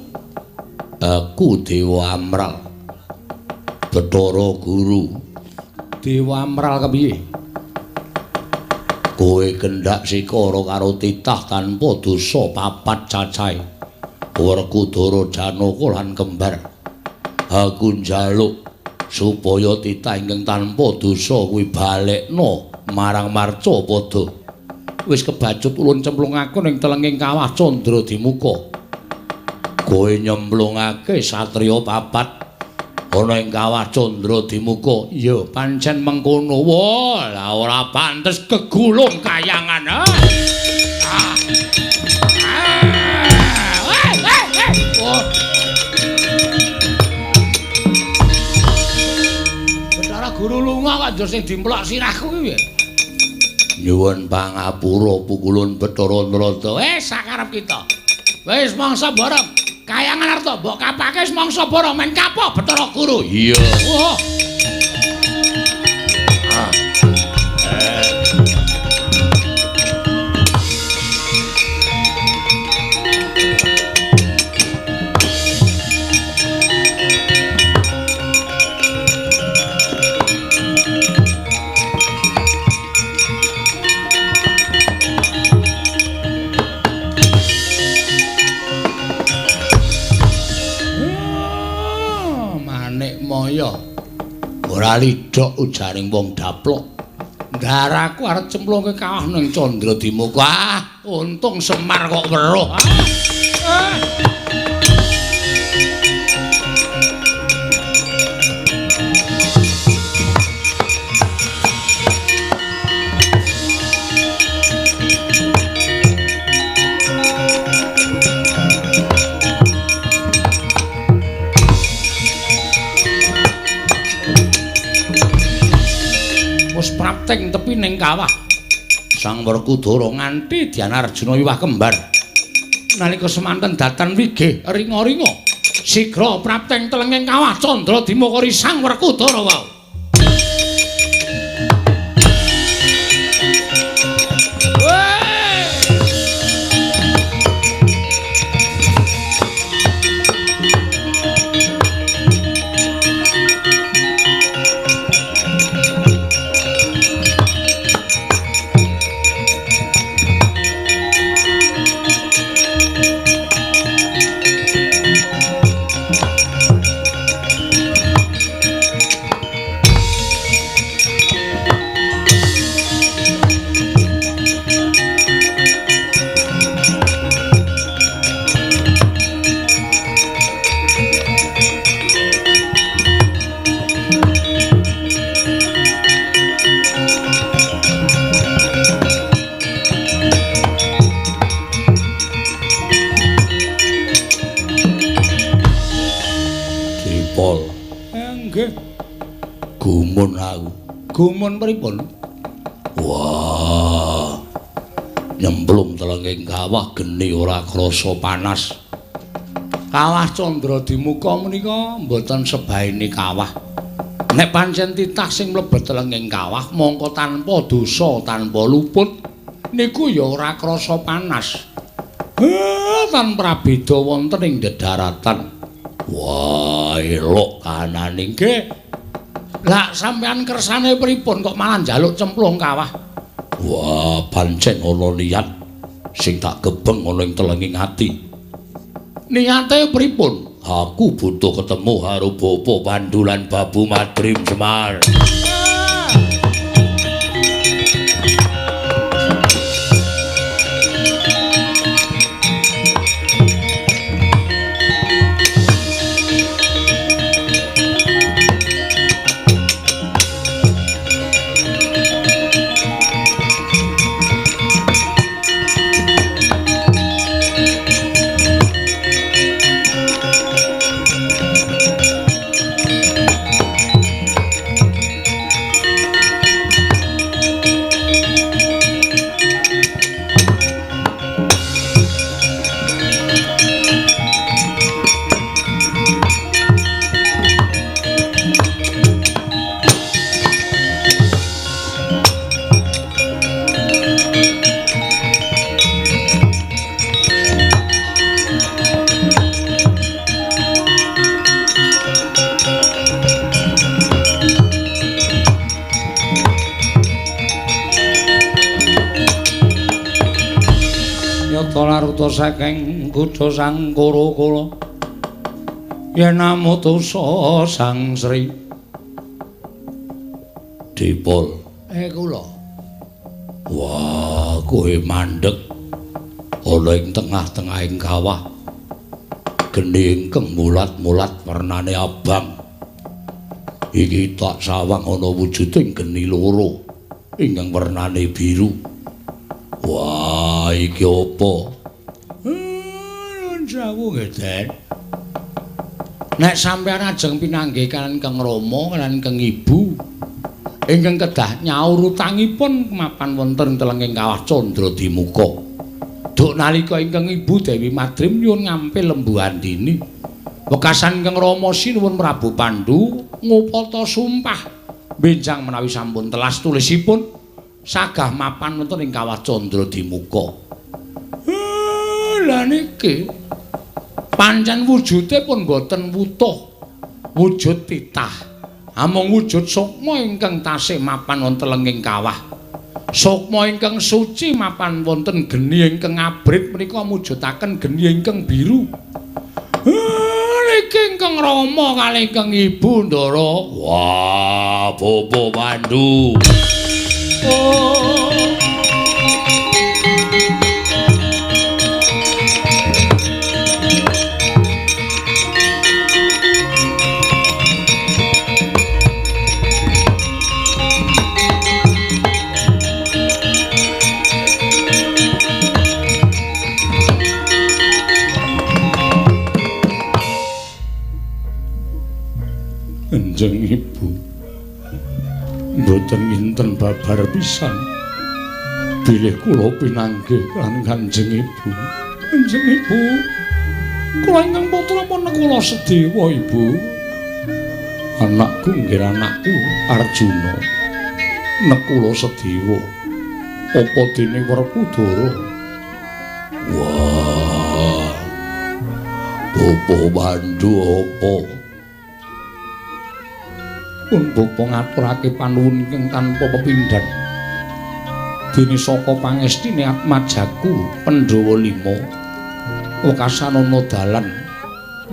Aku Dewa Amral Bathara Guru. Dewa Amral kepiye? Kowe kendhak sikara karo titah tanpa dosa papat cacahe. Werkudara Janaka lan kembar. Aku njaluk supaya titah ingkang tanpa dosa kuwi balekna marang Marcapada. Wis kebacut ulun cemplungake ning telenging kawah Candra Dimuka. Kowe nyemplungake satriya papat ana ing kawah Candra Dimuka. Ya pancen mengkono. Wah, lah ora pantes kegulung kayangan. Ah. Bathara Guru lunga kok njur sing dimplok sirahku kuwi. Nyuwun pangapura pukulun Bathara Narada. Wis sakarep kita. Wis mangsa bareng. Kayangan arta mbok kapake wis mangsa bareng men kapok Bathara Guru. Iya. Wah. Ora lidhok ujaring wong daplok. Ndaraku arep cemplungke kawah ning Candra Dimuka. Ah, untung Semar kok weruh. Ah. Prapteng tepi ning kawah. Sang Werkudara nganti Dyanarjuna wiwah kembar. Nalika semanten datan wigih ringa-ringa, sigra prapteng telenging kawah Candra Dimuka Sang Werkudara wau. Gumun aku. Gumun pripun? Wah. Nyemplung telenging kawah geni ora krasa panas. Kawah Candra Dimuka menika mboten sebaene kawah. Nek pancen titah sing mlebet telenging kawah mongko tanpa dosa, tanpa luput niku ya ora krasa panas. Tan prabeda wonten ing dedaratan. Wah, elok kanane nggih. Lah sampean kersane pripun kok malah njaluk cemplung kawah? Wah, pancen ana niat sing tak gebeng ana ing telenging ati. Niate pripun? Aku butuh ketemu karo Bapa Pandu lan Babu Madrim Semar. Laruta saking kutha Sang Kura-kura yen amutusa Sang Sri Dipol. Kula. Wah, kowe mandeg ana ing tengah-tengahing kawah. Geni ingkang mulat-mulat wernane abang. Iki tak sawang ana wujuding geni loro ingkang wernane biru. Wah, iki apa? Nuwun sewu nggih, Den. Nek sampeyan ajeng pinanggih kaliyan Kang Rama kaliyan Kang Ibu ingkang kedah nyaur utangipun mapan wonten telenging kawah Candradimuka. Duk nalika ingkang Ibu Dewi Madrim nyuwun ngampil Lembu Andini. Wekasan Kang Rama sinuwun Prabu Pandu ngupata sumpah benjang menawi sampun telas tulisipun sagah mapan wonten ing kawah Candradimuka. Lha niki pancen wujude pun boten wutuh, wujud titah. Amung wujud sukma ingkang tasih mapan wonten lenging kawah. Sukma ingkang suci mapan wonten geni ingkang abrit menika mujudaken geni ingkang biru. Niki ingkang Rama kalih ingkang Ibu Ndara. Wah, Bapa Pandu. Oh. Kanjeng Ibu mboten nginten babar pisan bilih kula pinanggih lan Kanjeng Ibu. Kanjeng Ibu, kula ingkang putra pun kula sedewa Ibu. Anakku nggih anakku Arjuna. Nekula sedewa. Apa dene Werkudara? Wah. Bapa Pandu apa? Pun bapa ngaturake panuwun ingkang tanpa pepindhan. Dene saka pangestine Atmajaku Pandhawa 5 wekasanana dalan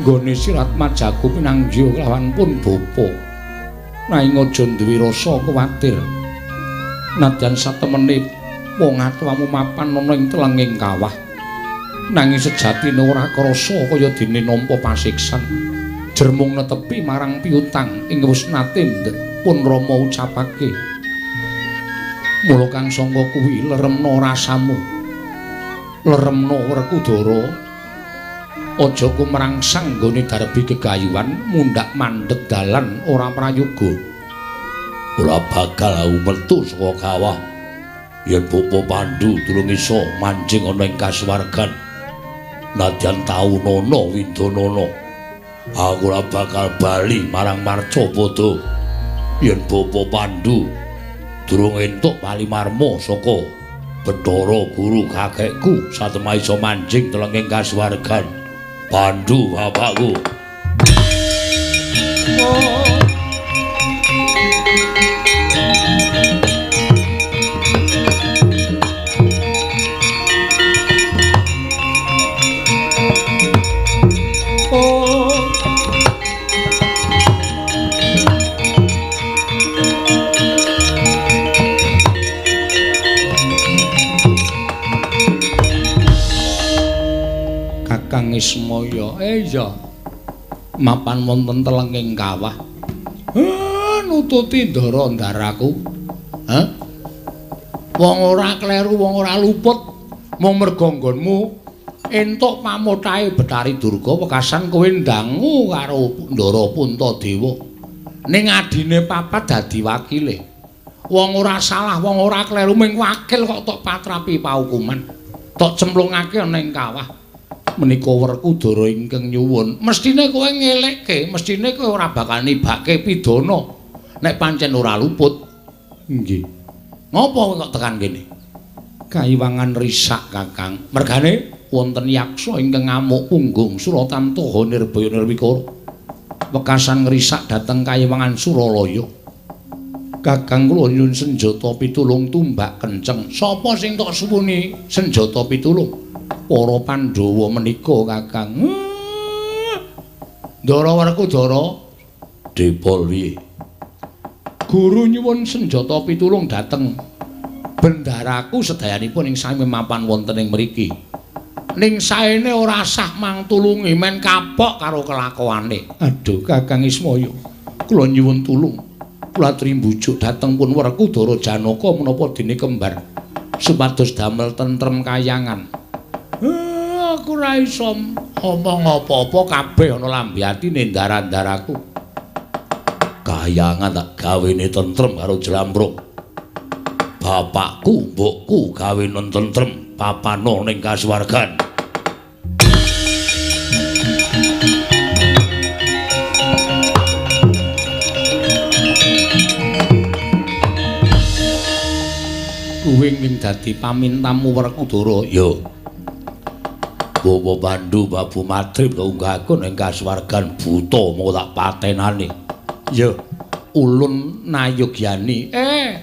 nggone sira Atmajaku pinanggih kelawan pun bapa. Nanging aja duwe rasa kuwatir. Nadyan satemene wong atuwamu mapan ana ing telenging kawah. Nanging sejatine ora krasa kaya dene nampa pasiksan. Jermung netepi marang piutang ing wis nate pun Rama ucapake. Mula kang sangka kuwi leremna rasamu. Leremna Werkudara. Aja kumrangsang nggone darbi gegayuhan mundhak mandheg dalan ora prayoga. Ora bakal aku metu saka kawah yen Bapa Pandu durung iso manjing ana ing kasuwargan. Nadyan taunana windanana. Aku ora bakal bali marang Marcapada yen Bapa Pandu durung entuk palimarma saka Bathara guru kakekku satemah iso manjing telenging kasuwargan. Pandu bapakku. Oh. Kakang Ismaya, iya. Mapan wonten telenging kawah. Nututi ndara ndaraku. Hah? Wong ora kleru, wong ora luput, mung merga nggonmu entuk pamothahe Bathari Durga wekasan kowe ndangu karo Ndara Puntadewa. Ning adine papat dadi wakile. Wong ora salah, wong ora kleru, mung wakil kok tok patrapi paukuman. Tok cemplungake ana ing kawah. Menika Werkudara ingkang nyuwun, mestine kowe ngelekke, mestine kowe ora bakal nibake pidana nek pancen ora luput. Nggih. Ngopo kowe kok tekan kene? Kaiwangan risak, Kakang. Mergane wonten yaksa ingkang ngamuk punggung Suratantaha Nirbaya Nirwikara. Wekasan ngrisak dhateng Kaiwangan Suralaya. Kakang kula nyuwun senjata pitulung tumbak kenceng. Sapa sing tok suwuni senjata pitulung? Para Pandhawa menika, Kakang. Ndara Werkudara, depol piye? Guru nyuwun senjata pitulung dhateng bendaraku sedayanipun ing sami mapan wonten ing mriki. Ning saene ora sah mangtulungi, men kapok karo kelakuane. Aduh, Kakang Ismaya, kula nyuwun tulung. Kula aturi mbujuk dhateng pun Werkudara Janaka menapa dene kembar supados damel tentrem kayangan. Aku ora iso omong apa-apa, kabeh ana lambe atine ndara-ndaraku. Kayangan tak gawene tentrem karo jlambrung. Bapakku, mbokku gawene tentrem papana ning kasuwargan. Kuwi ing dadi pamintamu Werkudara. Ya. Bawa Pandu Babu Madrim unggahku ning kasuwargan buta mung tak patenane. Ya, ulun nayogyani.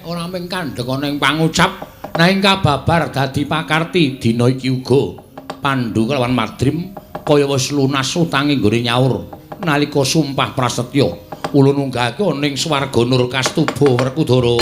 Ora mung kandhek ana ing pangucap, nanging kababar dadi pakarti dina iki uga. Pandu kelawan Madrim kaya wis lunas utange nggone nyaur nalika sumpah prasetya. Ulun unggahke ning swarga Nur Kastuba Werkudara.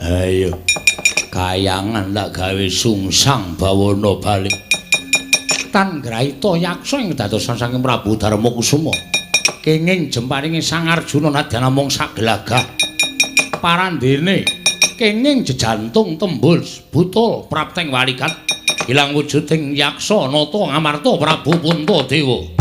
Ayo, kayangan tak gawe sungsang bawana balik. Tan graita yaksa ing dadosan saking Prabu Darmakusuma. Kenging jemparinge Sang Arjuna nadyan namung sagelagah. Parandene kenging jejantung tembul butul prapteng walikat ilang wujuding yaksa nata ngamarta Prabu Puntadewa.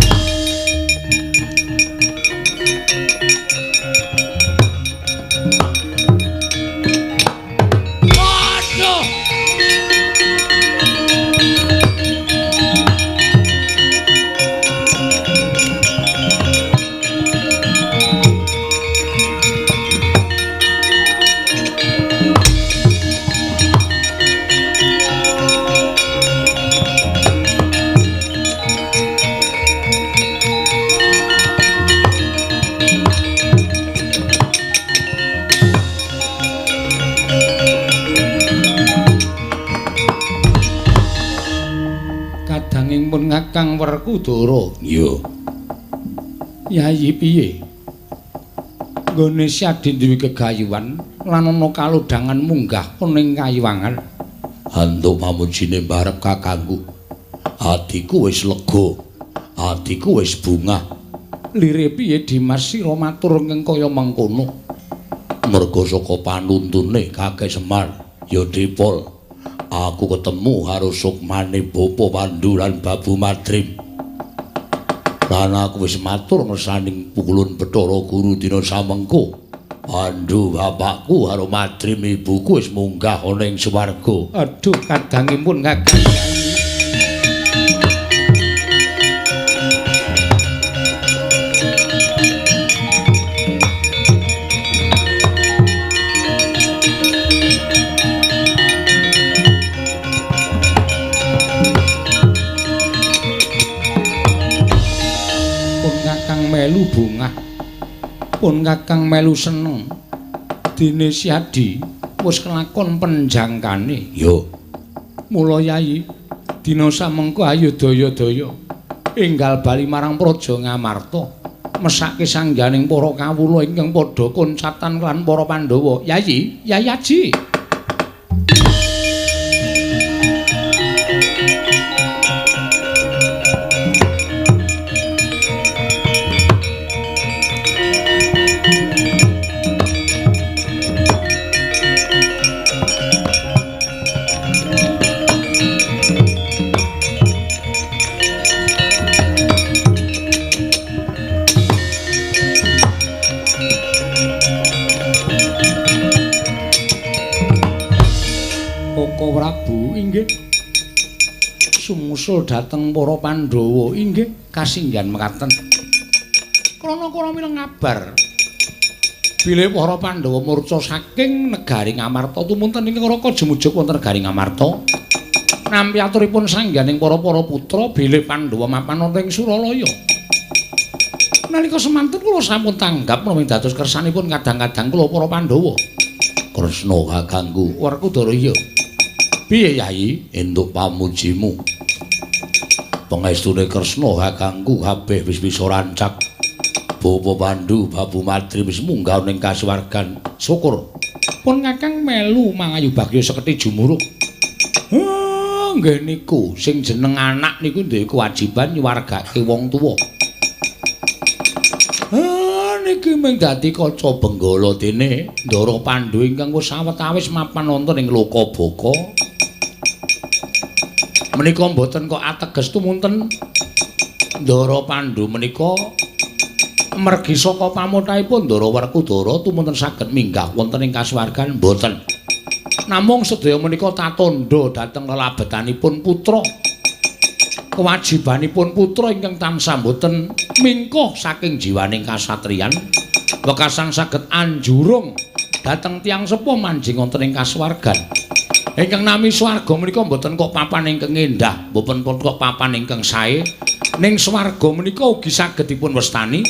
Pun Kakang Werkudara. Iya. Yayi piye? Nggone Siadi duwe gegayuhan lan ana kalodhangan munggah ana ing kayiwangan. Antuk pamujine mbarep kakangku. Atiku wis lega. Atiku wis bungah. Lire piye Dimas sira matur ingkang kaya mengkono? Merga saka panuntune Kakek Semar ya Dipol. Aku ketemu karo sukmane Bapa Pandu lan Babu Madrim. Lan aku wis matur ngersaning pukulun Bathara Guru dina samengko. Pandu bapakku karo Madrim ibuku wis munggah ana ing swarga. Aduh, kadangipun Kakang. Melu bungah, pun Kakang melu seneng. Dene Siadi wis kelakon penjangkane. Yo. Mula Yayi, dina samengko ayo daya-daya enggal bali marang Praja Ngamarta, mesake sangganing para kawula ingkang padha koncatan lan para Pandhawa. Yayi, Yayi Aji. Sumusul dhateng para Pandhawa inggih kasinggihan mekaten. Krana kula mireng kabar bilih para Pandhawa murca saking negari Ngamarta tumunten ing Raka jumujuk wonten negari Ngamarta. Nampi aturipun sangganing para-para putra bilih Pandhawa mapan wonten ing Suralaya. Nalika semanten kula sampun tanggap menawi dados kersanipun kadang-kadang kula para Pandhawa. Kresna kakangku Werkudara iya. Piye Yayi entuk pamujimu? Pangestune Kresna kakangku kabeh wis bisa rancak. Bapa Pandu, Babu Madrim wis munggah ning kasuwargan. Syukur. Pun Kakang melu mangayu bagya seketi jumuruh. Nggih niku sing jeneng anak niku duwe kewajiban nyuwargake wong tuwa. Niki mung dadi kaca benggala dene Ndara Pandu ingkang wis sawetawis mapan wonten ing Lokabaka. Menika mboten kok ateges tumunten Ndara Pandu menika mergi saka pamothahipun Ndara Werkudara tumunten saged minggah wonten ing kasuwargan mboten. Namung sedaya menika tatandha dhateng lelabetanipun putra. Kewajibanipun putra ingkang tansah mboten mingkuh saking jiwaning kasatriyan wekasan saged anjurung dhateng tiyang sepuh manjing wonten ing kasuwargan. Ingkang nami swarga menika mboten kok papan ingkang endah, mboten kok papan ingkang sae. Ning swarga menika ugi saged dipun wastani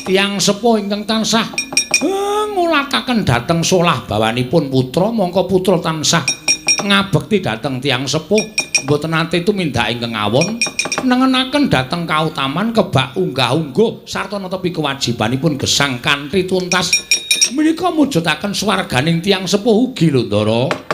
tiyang sepuh ingkang tansah ngulataken dhateng solah bawanipun putra, mongko putra tansah ngabekti dhateng tiyang sepuh, mboten nate tumindak ingkang awon, nengenaken dhateng kautaman kebak unggah-ungguh sarta netepi kewajibanipun gesang kanthi tuntas. Menika mujudaken swarganing tiyang sepuh ugi lho, Ndara.